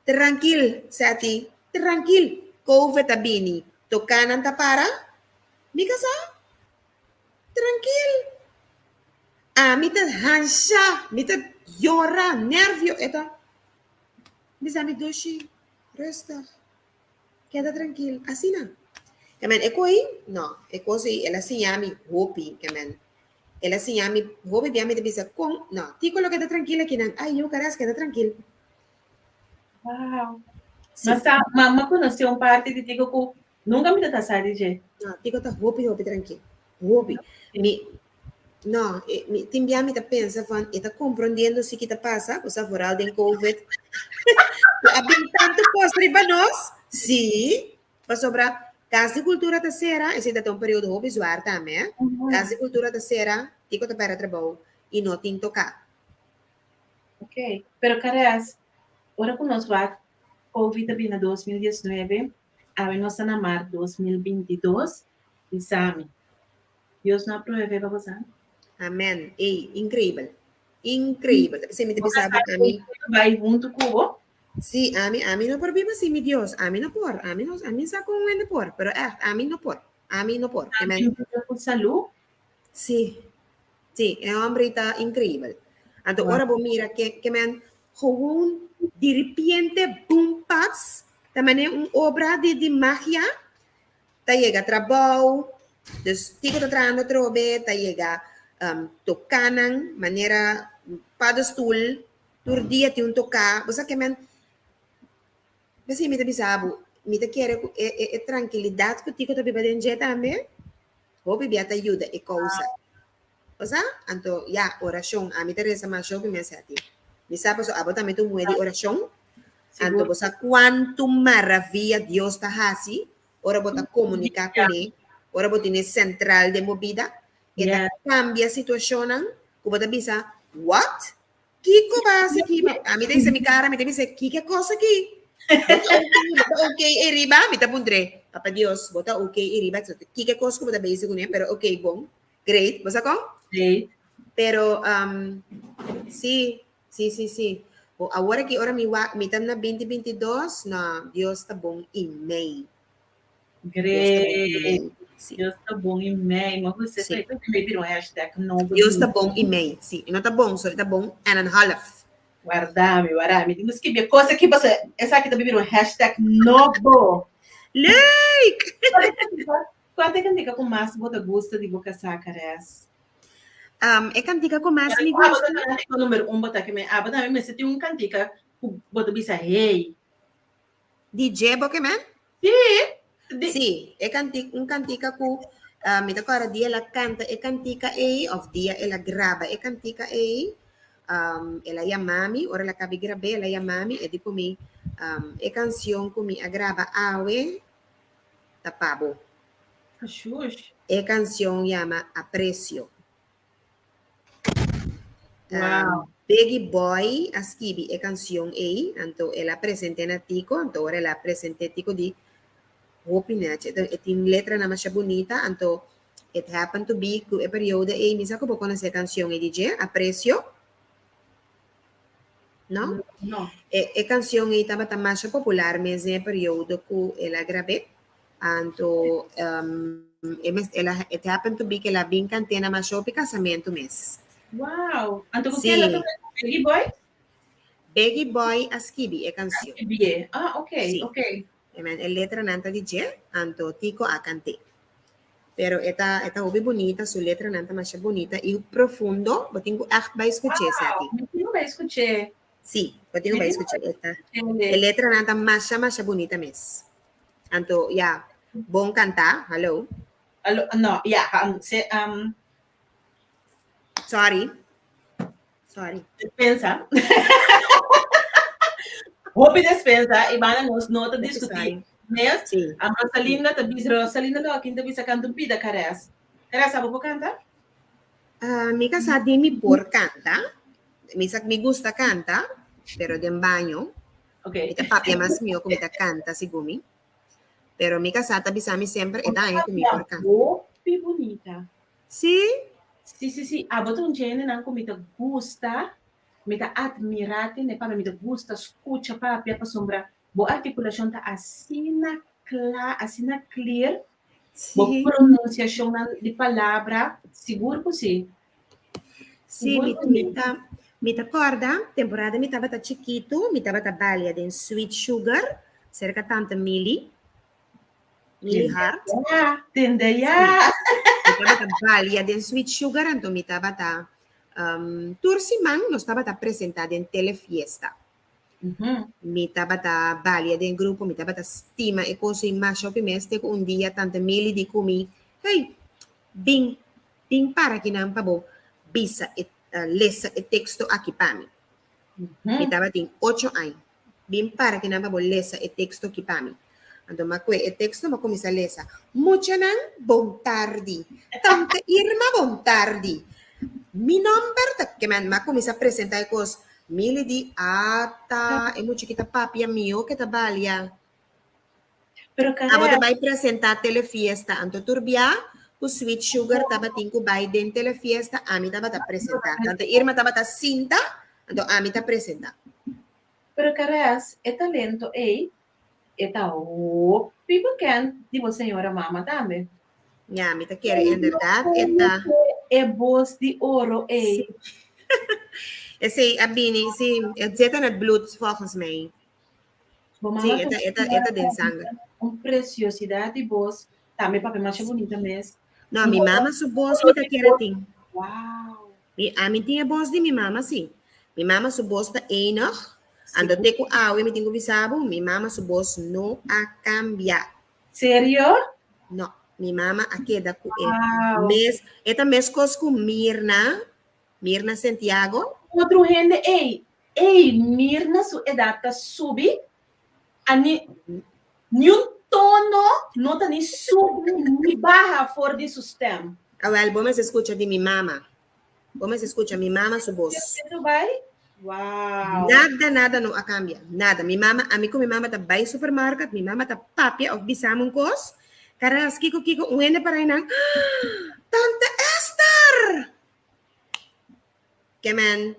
Trankil, Seti, trankil. Covid a bini, tokanan ta para. Mi kasá? Trankil. Ami ta hansha, mi ta yora, nervio. E ta bisa mi, Dushi, rustig. Keda trankil. Asina. Ke men e koi? No, e kos ei el a siña mi hopi. Ke men el a siña mi hopi bia mi ta bisa kon, no, Tico lo keda trankil akinan. Ay, yu karas, keda trankil. Wow. Sí. Ma sa, ma, ma konosé un parti di Tico ku nunka mi ta ta sa di dje. No, Tico ta hopi, hopi trankil. Hopi. Mi, No, e, mi, tin bia mi ta pensa van, e ta comprendiendo si ki ta pasa, o sea, vooral den COVID. Ku a bin tanto kos riba nos, sí, pasobra Kas di Kultura ta sera, esei ta ta un periodo hopi zwaar tambe, eh. Kas di Kultura ta sera, Tico ta pèrdè trabou i no tin toká. Ok, pero Kares, ora ku nos wak COVID a bin na 2019, awe nos ta na mart 2022, bisa mi, Dios no a provee pa boso. Amen. Ey, increibel. Increibel. Ta p'esei mi ta bisa bo, ami. Bai huntu ku bo. Sí, ami, ami no por biba sin mi Dios. Ami no por. Ami no, ami sa kon hende por, pero ègt, ami no por. Ami no por. Amen. Ku salú. Sí. Sí, e hombre ta increibel. Anto ora bo mira ke, ke men gewoon di repente boom pats, ta mane un obra di, di magia. Ta yega trabou, dus Tico ta trahando atrobe, ta yega tokánan manera paddestoel, tur dia tin un toká, bo sa ke men, p'esei mi ta bisa bo, mi ta kere ku e e trankilidat ku Tico ta biba den dje tambe, hopi bia ta yuda e kousa. Bo sa? Anto, ya, orashon. Ami ta resa masha hopi mes ati. Mi sa pasobra abo tambe ta un muhé di orashon. Anto bo sa kuantu maravia Dios ta hasi ora bo ta komuniká kuné, ora bo tene sentral den bo bida. E ta kambia situashonnan ku bo ta bisa, What? Kiko ba hasi aki? Ami ta bisa mi kara, mi ta bisa, Kiko e kos aki? Bo ta oké? Bo ta oké ei riba? Mi ta puntr'é, Papa Dios, bo ta oké ei riba? Kiko e kos ku bo ta bezig kuné? Pero oké, bon. Great, bo sa kon? Great. Pero, um, sí, sí, sí, sí. Bo awor aki ora mi wak, mi ta na 2022, no, Dios ta bon i mei. Great. Sí. Dios ta bon i mei. Ma gusta sí. Esei bira un hashtag nobo. Dios ta bon i mei, sí. E no ta bon, so e ta bon en een half. Warda mi, warda mi. Tin ku skibia kos aki pasobra esaki ta bira un hashtag nobo. Leuk! Kua ta e kantika ku mas bo ta gusta di bo kasá, Kares? Um, e kantika ku mas mi gusta. Abo ta kantika numero un bo ta ke men. Abo tambe mester tin un kantika ku bo ta bisa hey. Di dje bo ke men? Sí. Di... Sí, e kantika, un kantika ku uh, mi ta kòrda dia el a kanta e kantika ei, of dia el a graba e kantika ei, um, el a yama mi, ora el a kabi grab'é, el a yama mi, e di ku mi, um, e kansion ku mi a graba awe ta pa bo. Shush. E kansion yama Aprecio. Wow. Um, Biggie Boy a skibi e kansion ei, anto el a present'é na Tico, anto ora el a present'é Tico di hopi nèchi. E tin letranan masha bunita, anto it happened to be ku e periodo ei, mi sa ku bo konosé e kansion ei di dje, Aprecio. No? No. E, e kansion ei tabata masha popular mes den e periodo ku el a grab'é. Anto, um, e mes, el a, it happened to be ku el a bin kant'é na masha hopi kasamentu mes. Wow. Anto ku Sí. ken el a toka? Biggie Boy? Biggie Boy a skibi e kansion. Skibié. Ah, ok, Sí. ok. E men, e letranan ta di dje, anto Tico a kant'é. Pero e ta, e ta hopi bunita, su letranan ta masha bunita i profundo. Bo tin ku ègt bai skuch'é esaki. Wow, mi tin ku bai skuch'é. Sí, bo tin ku bai skuch'é. E ta, e letranan ta masha, masha bunita mes. Anto, ya, bon kantá, hallo. Hallo, no, ya, se, Sorry. Sorry. Despensa. Hopi despensa, Ivana, nos no ta discutí. Mes, Sí. a Rosalinda ta bisa, Rosalinda no, kin ta bisa kanta un pida, Kares. Kares, abo por kanta? Ah, mi kasá di mi por kanta. Mi sa mi gusta kanta, pero den baño. Okay. Mi ta papia mas mihó ku mi ta kanta, segun mi. Pero mi kasá ta bisa mi semper e ta haña ku mi por kanta. Hopi bunita. Sí? Sí, sí, sí. Abo ta un djendenan ku mi ta gusta, mi ta admirá tende papia, mi ta gusta skucha papia pasobra bo artikulashon ta asina kla, asina clear. Bo Sí. pronunsiashonnan di palabra, sigur ku sí. Sí, Sigur mi, ku mi sí. ta, mi ta kòrda temporada mi tabata chikitu, mi tabata balia den Sweet Sugar, serka tante Milly. Milly Hart. Ya, tende ya. Mi tabata balia den Sweet Sugar, anto mi tabata um, tur siman nos tabata presenta den Telefiesta. Mi tabata balia den grupo, mi tabata stima e cosa y masha hopi mes te cu un dia tante Milly di cu mi, hey, bin, bin para kinan pa bo bisa e, uh, lesa e texto aki pa mi. Mi tabatin ocho aña. Bin para kinan pa bo lesa e teksto aki pa mi. Anto m'a kue e teksto, m'a kuminsá lesa. Muchanan, bon tardi. Tante Irma, bon tardi. Mi nòmber ta Kemen. M'a kuminsá presentá e kos. Mili di, Ata, e mucha ki ta papia mihó ke ta balia. Pero Abo ta bai presentá Telefiesta. Anto tur bia ku Sweet Sugar tabatin ku bai den Telefiesta, ami tabata presentá. Tante Irma tabata sinta, anto ami ta presentá. Pero Caress, e talento ei, e ta hopi bekend di bo señora mama tambe. Ya, mi ta kere inderdaad e ta. E bos di oro ei. Sí. Esei a bini, sí, het zit in het bloed volgens mij. Bo mama Sí, e ta, e ta, e ta den sanger. Un preciosidad di bos. Tambe papia masha bunita mes. No, mi mama su bos mi ta kere tin. Wow. Mi, ami tin e bos di mi mama, sí. Mi mama su bos ta enig. Anto te ku awe mi tin ku bisa bo, mi mama su bos no a kambia. Serio? No, mi mama a keda ku e Wow. mes. E ta meskos ku Mirna, Mirna Santiago. Otro hende, ey, ey, Mirna su edad ta subi, a ni, niun tono no ta ni subi ni baha for di su stem. Awel, bo mester skucha di mi mama. Bo mester skucha mi mama su bos. Wow. Nada, nada no a kambia. Nada. Mi mama, ami ku mi mama ta bai supermarket, mi mama ta papia of bisa mi un kos. Karas, kiko, kiko, un hende para einan, Tante Esther! Ke men,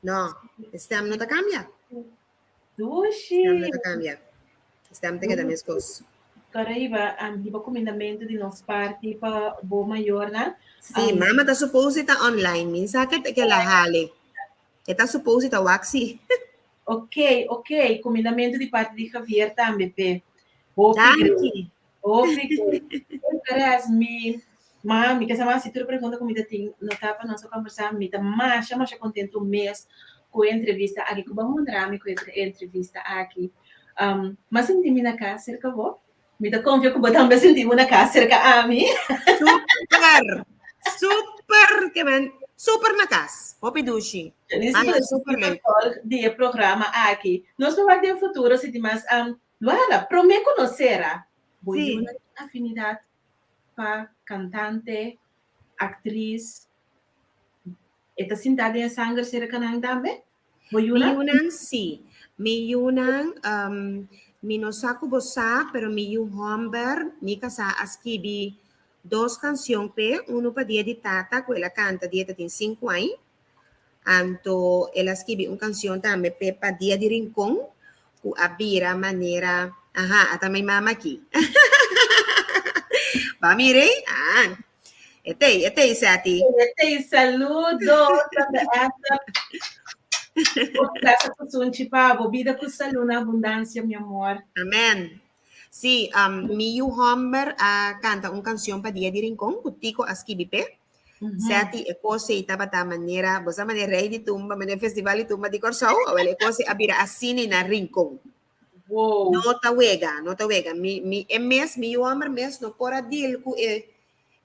no, e stem no ta kambia. Dushi. Stem no ta kambia. Stem ta keda meskos. Kora hiba, um, hiba kumindamentu di nos parti pa bo mayornan. Sí, mama ta supose ta online. Min sa ke ke la hale. E ta supose ta wak sí. Ok, ok. Kumindamentu di parti di Javier tambe, pe. Hopi great. Danki. Hopi great. Perez, mi ma mi ke sa mas si tur pregunta ku mi ta tin no ta pa nos a kombersá. Mi ta masha masha kontentu mes ku e entrevista aki, ku bo a honra mi ku e entrevista aki. Um, m'a sinti mi na kas serka bo. Mi ta konfia ku bo tambe a sinti bo na kas serka ami. Super! Super! Ke men, super na kas. Hopi dushi. Ay, super leuk. Di e programa aki. Nos lo wak den futuro si tin mas um, Luana, promé ku nos sera, bo Sí. yuna tin afinidat pa kantante, aktris, e ta sinta den e sanger serka nan tambe? Bo Mi yunan? yunan sí. Mi yunan, um, mi no sa ku bo sa, pero mi yu hòmber, mi kasá a skibi dos kansion p'e, unu pa dia di tata ku el a kanta dia e ta tin sinku aña, anto el a skibi un kansion tambe p'e pa dia di Rincon, ku a bira manera, aha, ata mi mama aki. Ba mira ei? Ah, E tei, Seti. E tei, saludo. Tanta esta. Gracias ku sunchi pa bo bida ku salud na abundancia, mi amor. Amen. Sí, um, mi yu homber a canta un canción pa Dia di Rincón ku Tico a skibi p'e. Seti, e kos ei tabata manera, bo sa manera Rey di Tumba, manera Festival di Tumba di Kòrsou, awel e kos ei a bira asina na Rincón. Wow. No ta wega, no ta wega. Mi, mi, e mes, mi yu homber mes no por a deal ku e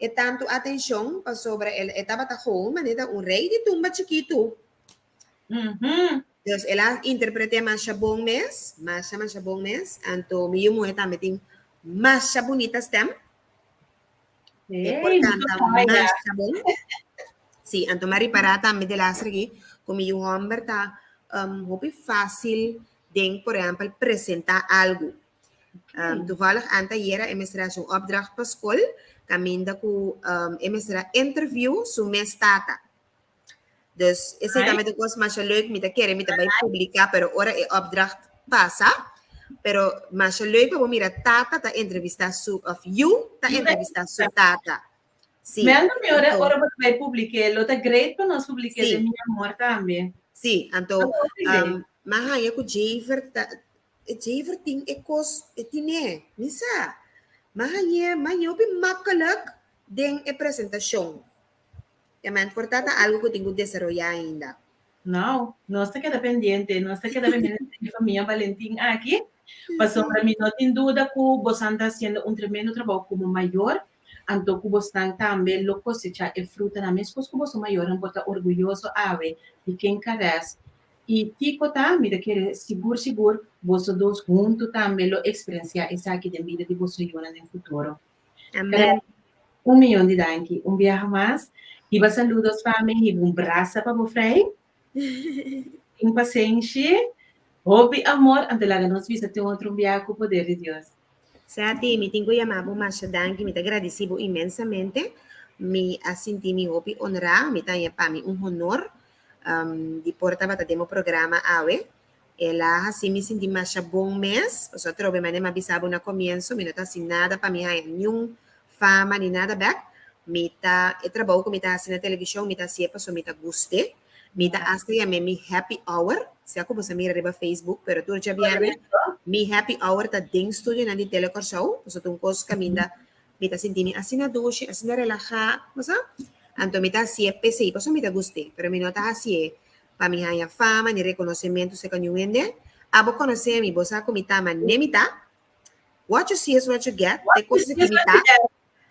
e tantu atenshon pasobra el e tabata gewoon manera un rei di tumba chikitu. Dus el a interpreté masha bon mes, masha masha bon mes. Anto mi yu muhé tambe tin masha bunita stem. E por Hey, kanta mucho faya. masha bon. Sí, anto mi a ripará tambe de laster aki ku mi yu hòmber ta um, hopi fásil den, por ehèmpel, presentá algu. Um, toevallig anteayera e mester hasi un opdracht pa skol, kaminda ku um, e mester a interview su mes tata. Dus esei tambe ta un kos masha leuk, mi ta kere mi ta bai publiká, pero ora e opdracht pasa, pero masha leuk pa bo mira tata ta entrevistá su, of yu ta entrevistá su tata. Sí. Mel mi ora, Anto, ora bo ta bai publiké, lo ta great pa nos publiké Sí. den Mi Amor tambe. Sí, anto, Lo ta hopi great. um, m'a haña ku Javer ta, E Javer tin e kos, e tine, mi sa. M'a hañ'é, m'a hañ'é hopi makkelijk den e presentashon. Ya men por ta ta algu ku tin ku desaroyá ainda. No, nos ta keda pendiente, nos ta keda pendiente di e famia Valentin aki, pasobra mi no tin duda ku bosan ta hasiendo un tremendo trabou komo mayor, anto ku bosnan tambe lo kosechá e frutanan meskos ku boso mayornan por ta orguyoso awe di ken Carès I kiko ta? Mi ta kere sigur sigur boso dos huntu tambe lo eksperensiá esaki den bida di boso yunan den futuro. Amen. Un miyon di danki un biaha mas. Hiba saludos pa mi, hiba un brasa pa bo frei. Tin pasenshi, hopi amor, anto laga nos bisa tin otro un biaha ku poder di Dios. Sati, mi tin ku yama bo masha danki, mi ta gradisí bo inmensamente. Mi a sinti mi hopi onrá, mi ta haña pa mi un honor di por tabata den bo programa awe. El a hasi mi sinti masha bon mes, pasobra atrobe manera mi a bisa bo na komienso, mi no ta hasi nada pa mi haña niun fama ni nada bèk. Mi ta, e trabou ku mi ta hasi na televishon, mi ta hasié pasobra mi ta gust'é. Mi ta asta yam'é mi happy hour, sea ku bo sa mira riba Facebook, pero tur djabièrnè mi happy hour ta den studionan di Tele Kòrsou, pasobra ta un kos kaminda Mi ta sinti mi asina dushi, asina relahá, bo sa? Anto mi ta hasié p'esei, pasobra mi ta gust'é, pero mi no ta hasié pa mi haña fama ni rekonosementu serka niun hende. Abo konosé mi, bo sa ku mi ta manera mi ta. What you see is what you get, te kos ki mi ta.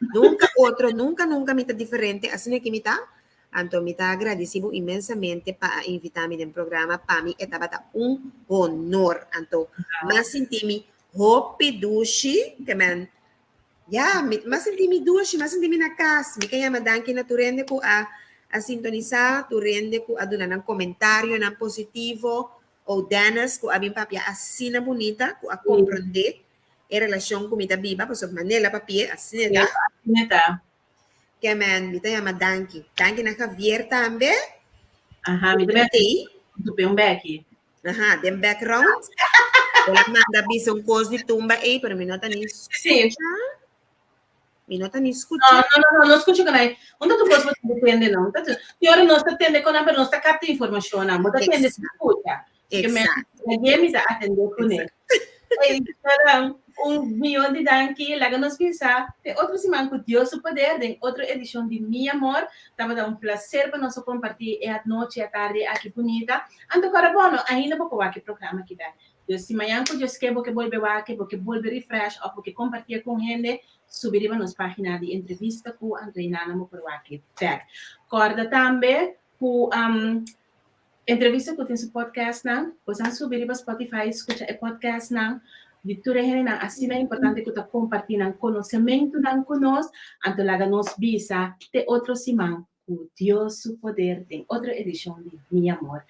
Nunka otro, nunka, nunka mi ta diferente, asina ki mi ta. Anto mi ta agradisí bo inmensamente pa a invitá mi den programa, pa mi e tabata un honor. Anto m'a sinti mi hopi dushi, ke men Ya, mi m'a sinti mi dushi, m'a sinti mi na kas. Mi ke yama danki na tur hende ku a a sintonisá, tur hende ku a duna nan komentarionan positivo, o Dennis ku a bin papia asina bunita, ku a komprondé e relashon ku mi ta biba, pasobra manera el a papia, asina e ta. Asina e ta. Ke men, mi ta yama danki. Danki na Javier tambe. Aha, mi ta bin un beki. Aha, den background. El a manda bisa un kos di tumba ei, pero mi no ta ni skucha. Mi no ta ni skucha. No, no, no, no, no skucha con ai. Un ta tu kos bo ta tende no. Un ta tu. Ti ora nos ta tende con nan, pero nos ta kapta informashon nan. Bo ta tende sin skucha. Exacto. Que me, mi ta atende kuné. Ei, Un mion di danki. Laga nos bisa te otro siman ku Dios su poder den otro edishon di Mi Amor. Tabata un plaser pa nos a kompartí e anochi, atardi aki bunita. Anto kòrda bo no, ainda bo por wak e programa aki bèk. Dus si mañan ku Dios ke bo ke bolbe wak, bo ke bolbe refresh òf bo ke kompartié ku un hende, subi riba nos página di entrevista ku anto einana bo por wak bèk. Kòrda tambe ku Entrevista ku tin su podcastnan, boso a subi riba Spotify skucha e podcastnan di tur e hendenan asina importante ku ta kompartí nan konosementunan ku nos, anto laga nos bisa te otro siman ku Dios su poder den otro edishon di Mi Amor.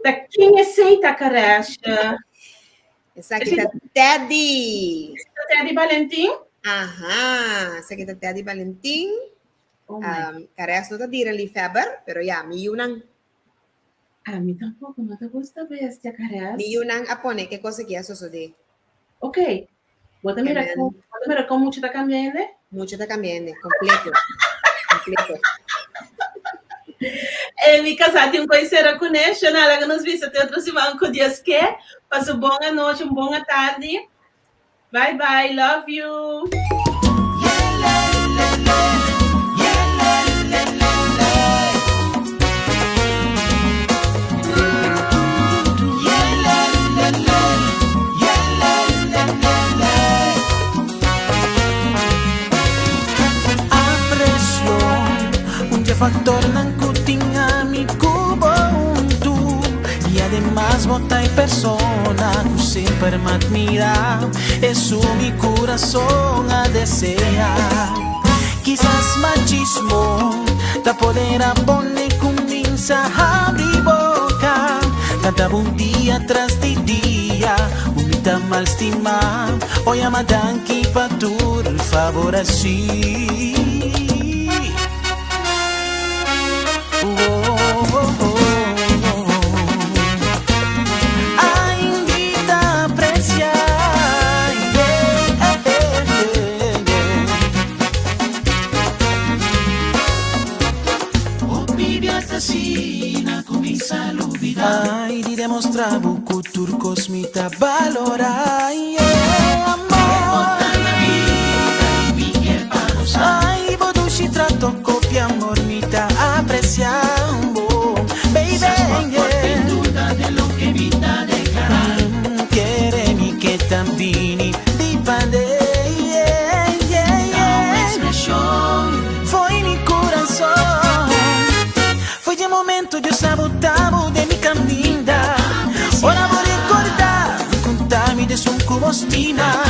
Ta ken esei ta Karesh? Esaki ta Teddy. Esaki ta Teddy Valentin? Aha, esaki ta Teddy Valentin. Oh my. Karesh no ta dierenliefhebber, pero ya, mi yunan. Ami tampoco no ta gusta bestia, Kares. Mi yunan a pone ke kos aki a sosodé. Ok. Bo ta mira kon, bo ta mira kon mucho ta kambiende? Mucho ta kambiende, kompleto. Kompleto. E mi kasá tin un kos sera kuné. Shona, laga nos bisa te otro siman ku Dios ke. Pasa un bon anochi, un bon atardi. Bye bye, love you. Aprecio un dje factornan cu tin ami cu bo huntu y ademas bo ta e persona cu semper m'admira Esun mi curason a desea Kisas machismo ta poder a pone cuminsa habri boca Canta un dia tras di dia Un mi ta mal stima O yama danki pa tur favor así Ay, di demostra bo cu tur cos mi ta balora yeah, amor. Ay, bo dushi trato copia amor mi ta aprecia bo, baby. Yeah. Kere mi ke ta bini di pande yeah, yeah, yeah. Foi mi corazón Foi de momento yo sabotabo de mi caminda Ora bo recorda Contami de sun cu bo stima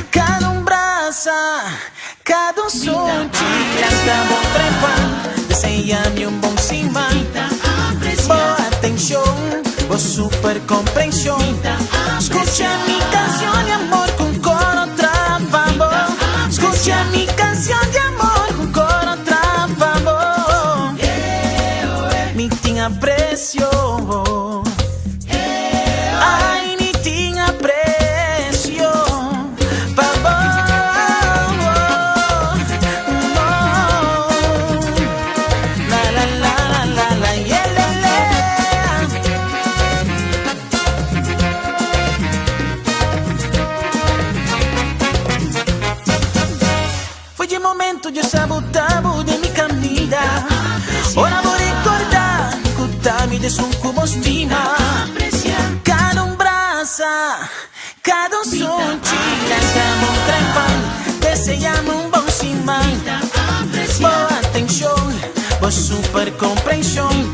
Cada un brasa Cada un sunchi Lanta bo trepa Deseami un bon siman Bo atencion Bo super comprension Scucha mi cancion di amor Cu coro trapambo Scucha mi cancion di amor Cu coro trapambo Mi tin aprecio Ay, mi tin aprecio pa bo La la la la la la yeah, le, le. Foi de momento yo sabotabo de mi caminda Ora bo recorda cu ta mi desun cu bo stima Cada un brasa, cada un sunchi Lanta bo trepan, deseame un bon siman Bo atencion, bo super comprension.